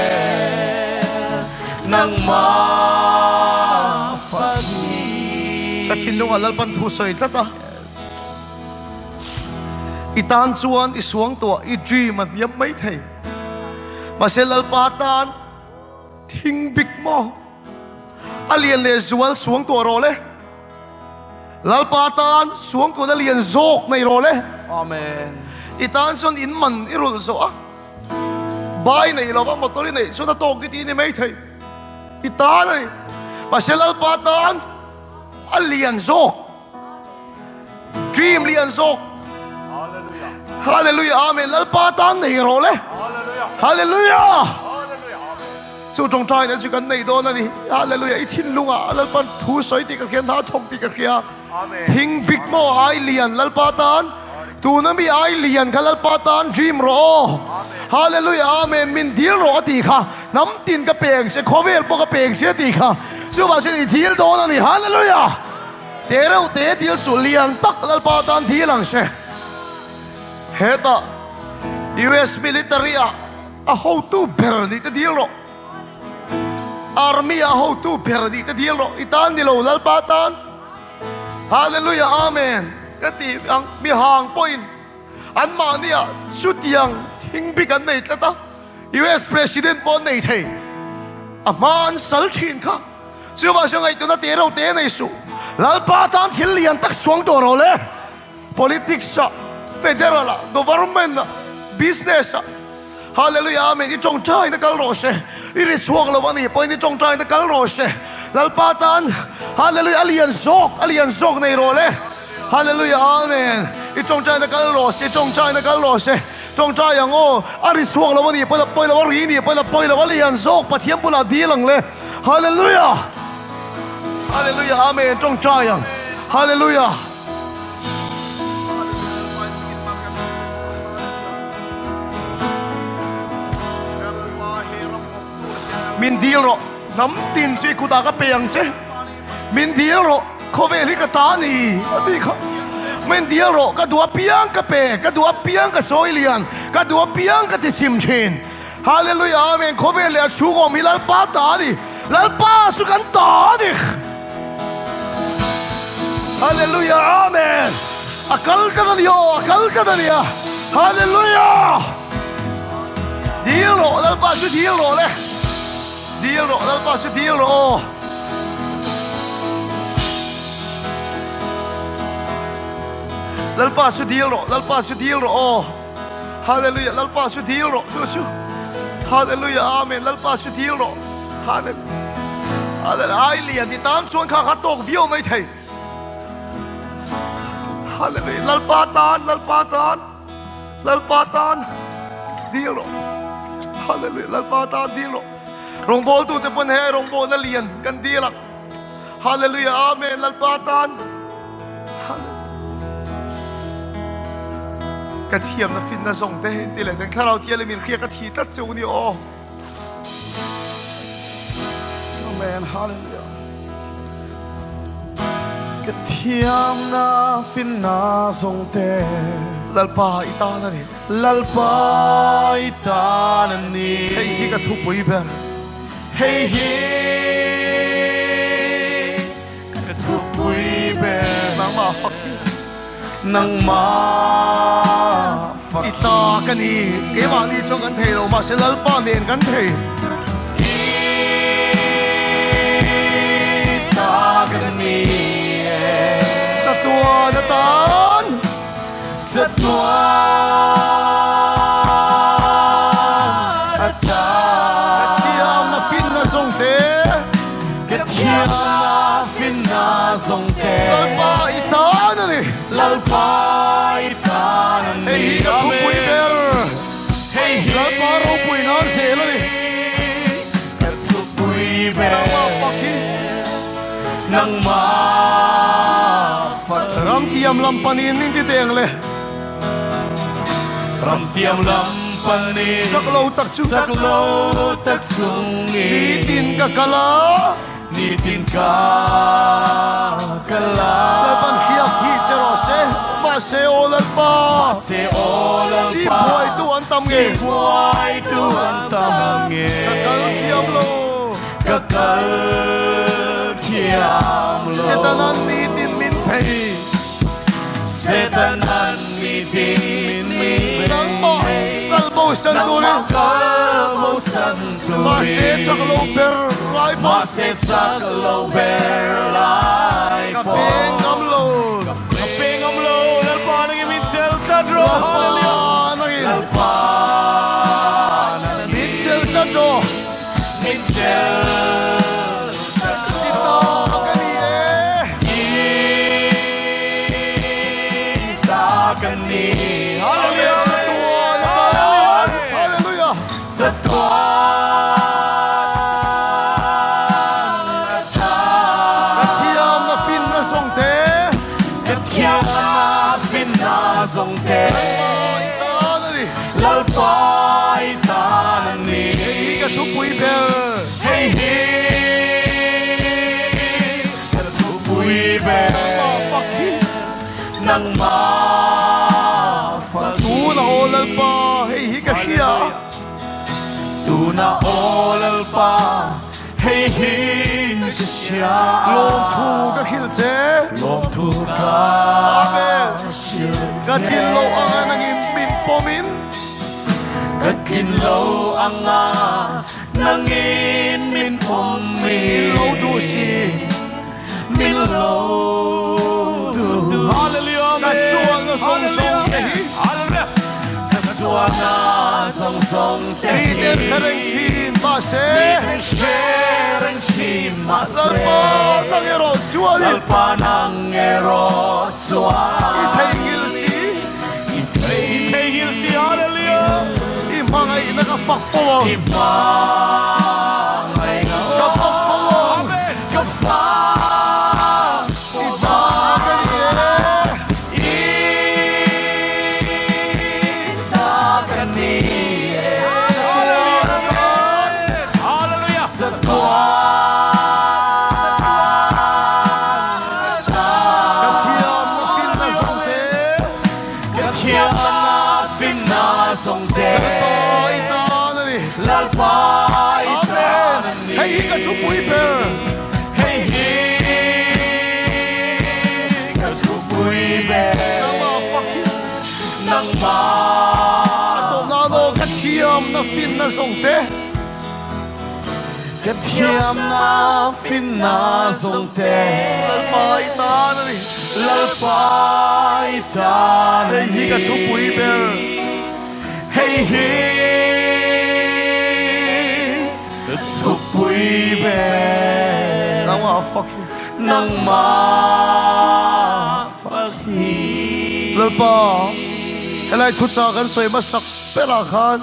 Nangmah fak hi. Ka thinlungah Lalpan thu sawi tlat a. I tan chuan i suang tuah, i dream a hniam mai thei. Mahse Lalpa tan thing bik maw? A lian leh zual suang tuah rawh le. Lalpa tan suang tuahna lian zawk nei rawh le. Amen. I tan chuan in man i rulh zawh a, bai neih lova motor i neih chuan a tawk i ti ni mai thei. I tan a ni. Mahse Lalpa tan a lian zawk. Dream lian zawk. Hallelujah. Amen. Lalpa tan nei rawh le. Hallelujah. Chu tawngtai na chu kan nei dawn a ni. Hallelujah. I thinlungah Lalpan thu sawi tih ka hria, hna thawk tih ka hria. Thing bik maw ai lian Lalpa tan. Tuna mi ai lian kha Lalpa tan dream rawh aw. Hallelujah. Amen. Min dil rawh a tih kha. Hnam tin ka peng che, khawvel pawh ka peng che a tih kha. Chuvang chuan i dil dawn a ni. Hallelujah. Te reuh te dil suh lian tak Lalpa tan dil ang che. Hetah US military ah a hotu ber nih te dil rawh. Army ah a hotu ber nih te dil rawh. I tan ni lo Lalpa tan. Hallelujah Amen ka ti ang mi hang pawhin anmahni ah chutiang thing bik an nei tlat a. US President pawh an nei thei. A hma an sal thin kha. Chuvang chuan ngaihtuahna te reuh te nei suh. Lalpa tan thil lian tak suang tawh rawh le. Politics ah, Federal ah, Government ah, Business ah. Hallelujah Amen I tawngtaina kal rawh se. I ri chhuak lo a nih pawhin i tawngtaina kal rawh se. Lalpa tan Hallelujah a lian zawk, a lian zawk nei rawh le. Hallelujah Amen I tawngtaina kal rawh se, i tawngtaina kal rawh se. Tawngtai ang aw, a ri chhuak lo a nih pawn a pawi lo, a ri nih pawn a pawi lo, a lian zawk Pathian bulah dil ang le. Hallelujah! Hallelujah! Amen! Tawngtai ang. Hallelujah! Min dil rawh, hnam tin chu i kutah ka pe ang che. Min dil rawh, khawvel hi ka ta a ni, a ti kha. Min dil rawh, ka duh apiang ka pe, ka duh apiang ka chawi lian, ka duh apiang ka ti chim thin. Hallelujah, Amen, khawvel leh a chhung awm hi Lalpa ta a ni, Lalpa chu kan ta a ni. Hallelujah, Amen, a kal tlat a ni aw, a kal tlat a nia. Hallelujah! Dil rawh, Lalpa chu dil rawh le. Dil rawh, Lalpa chu dil rawh aw. Lalpa chu dil rawh, Lalpa chu dil rawh aw. Hallelujah, Lalpa chu dil rawh chu chu. Hallelujah, Amen, Lalpa chu dil rawh. Hallelujah. Hallelujah, ai lian ti tan chuan kha kha tawk viau mai thei. Hallelujah, Lalpa tan, Lalpa tan, Lalpa tan dil rawh. Hallelujah, Lalpa tan dil rawh. Rawngbawltute pawn he rawngbawlna lian kan dil ang. Hallelujah Amen Lalpa tan Ka thiamna finna zawng te ti leh kan thlarau thial min hria ka thi tlat chu ni aw. Amen Hallelujah. Ka thiamna finna zawng te Lalpa i tan a ni. Lalpa i tan a ni. Hei hi ka thupui ber. Hei hi ka thupui ber. Nangmah fak hi. Nangmah fak hi. I ta ka ni. Keimahni chuan kan thei lo, mahse Lalpa nen kan thei. I ta ka ni e. Chatuan atan. Chatuan atan. Ka thiamna finna zawng te. Ka thiamna finna zawng te. Lalpa i tan a ni. Lalpa i tan a ni. Hei hi ka thupui ber. Hei hi. Lalpa ropui nan zel a ni. Ka thupui ber. Nangmah fak hi. Nangmah fak hi. Ramtiam lam panin min ti deng le. Ramtiam lam panin. Chak lo tak chu. Chak lo tak chungin. Nitin ka kal a. Nitin ka kal a. Lalpan hriak hi che rawh se. Mahse aw Lalpa. Mahse aw Lalpa. Chibuaitu an tam nge. Chibuaitu an tam nge. Ka kal thiam lo. Ka kal thiam lo. Setanan nitin min phei. Setanan nitin min phei. Nangmah kal bo bo san turin. Nangmah kal bo san turin. Mahse chak lo ber lai pawh. Mahse chak lo ber lai pawh. Ka peng ngam lo. Ka peng ngam lo. Lalpa nangin min chel tlat rawh. Lalpa nangin. Lalpa nangin. Min chel tlat rawh. Min chel tlat rawh. I ta ka ni e. I ta ka ni. Hallelujah. Chatuan atan. Hallelujah. Chatuan atan. Ka thiamna finna zawng te. Ka thiamna finna zawng te. Lalpa i tan a ni. Lalpa i tan a ni. Hei hi ka thupui ber. Hei hi ka thupui ber. Nangmah fak hi. Nangmah fak hi. Tuna aw Lalpa hei hi ka hria. Tuna aw Lalpa hei hi ka hria. Lawmthu ka hrilh che. Lawmthu ka hrilh che. Ka tlin lo anga nangin min pawmin. Ka tlin lo anga nangin min pawmin. Min lo duh si. Min lo duh. Hallelujah. Ka sualna zawng zawng te hi. Hallelujah. Ka sualna zawng zawng te hi. Miten hre reng thin mahse. Miten hre reng thin mahse. Lalpa nang erawh chuan. Lalpa nang erawh chuan. I theihnghilh si. I theihnghilh si. Hallelujah. I hmangaihna ka fak fo ang. I hmangaihna ka fak fo ang. Ka fak fo I ta ka ni e. I ta ka ni e. Hallelujah. Chatuan Ka thiamna finna zawng te. Ka thiamna finna zawng te. Lalpa i tan a ni. Lalpa i tan a ni. Hei hi ka thupui ber. Hei hi ka thupui ber. Nangmah fak hi. Nangmah. A tawpna law ka thiamna finna zawng te. Ka thiamna finna zawng te. Lalpa i tan a ni. Lalpa i tan a ni. Hei hi ka thupui ber. Hei hi ka thupui ber. Nangmah fak hi. Nangmah fak hi. Lalpa, helai thuchah kan sawi hmasak berah khan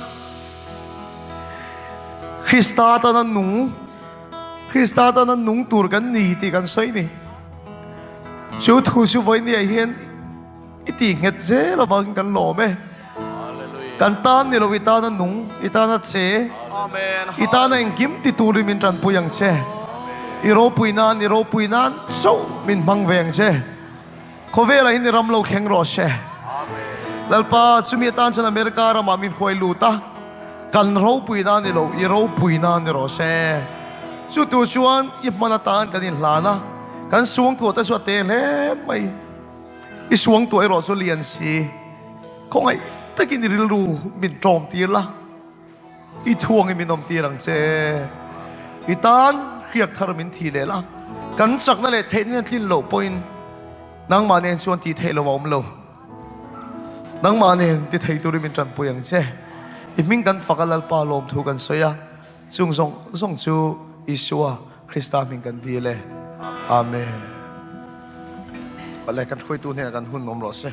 Krista tana nung, Krista tana nung tur kan ni tih kan sawi ni. Chu thu chu vawinia hian i tih nghet zel avangin kan lawm e. Kan tan ni lo i tana nung, i tana che, i tana engkim ti turin min tanpui ang che. I ropui nan, i ropui nan chauh min hmang ve ang che. Khawvelah hian i ram lo thleng rawh se. Lalpa, chumi atan chuan America ramah min hruai lut a, kan ropui nan ni lo, i ropui nan ni rawh se. Chu tur chuan i hman atan kan inhlan a, kan suangtuah te chu a te hle mai. I suangtuah erawh chu lian si, khawngaih takin i rilru min tlawm tir la, i thuangin min awm tir ang che. I tan hriak thar min thi leh la, kan chakna leh theihna tlin loh pawhin nangmah nen chuan tih theih loh a awm lo. Nangmah nen ti thei turin min tanpui ang che. I hming kan fak a Lalpa lawmthu kan sawi a, chung zawng zawng chu Isua Krista hming kan dil e. Amen. Pale kan hruaitu hnenah kan hun awm rawh se.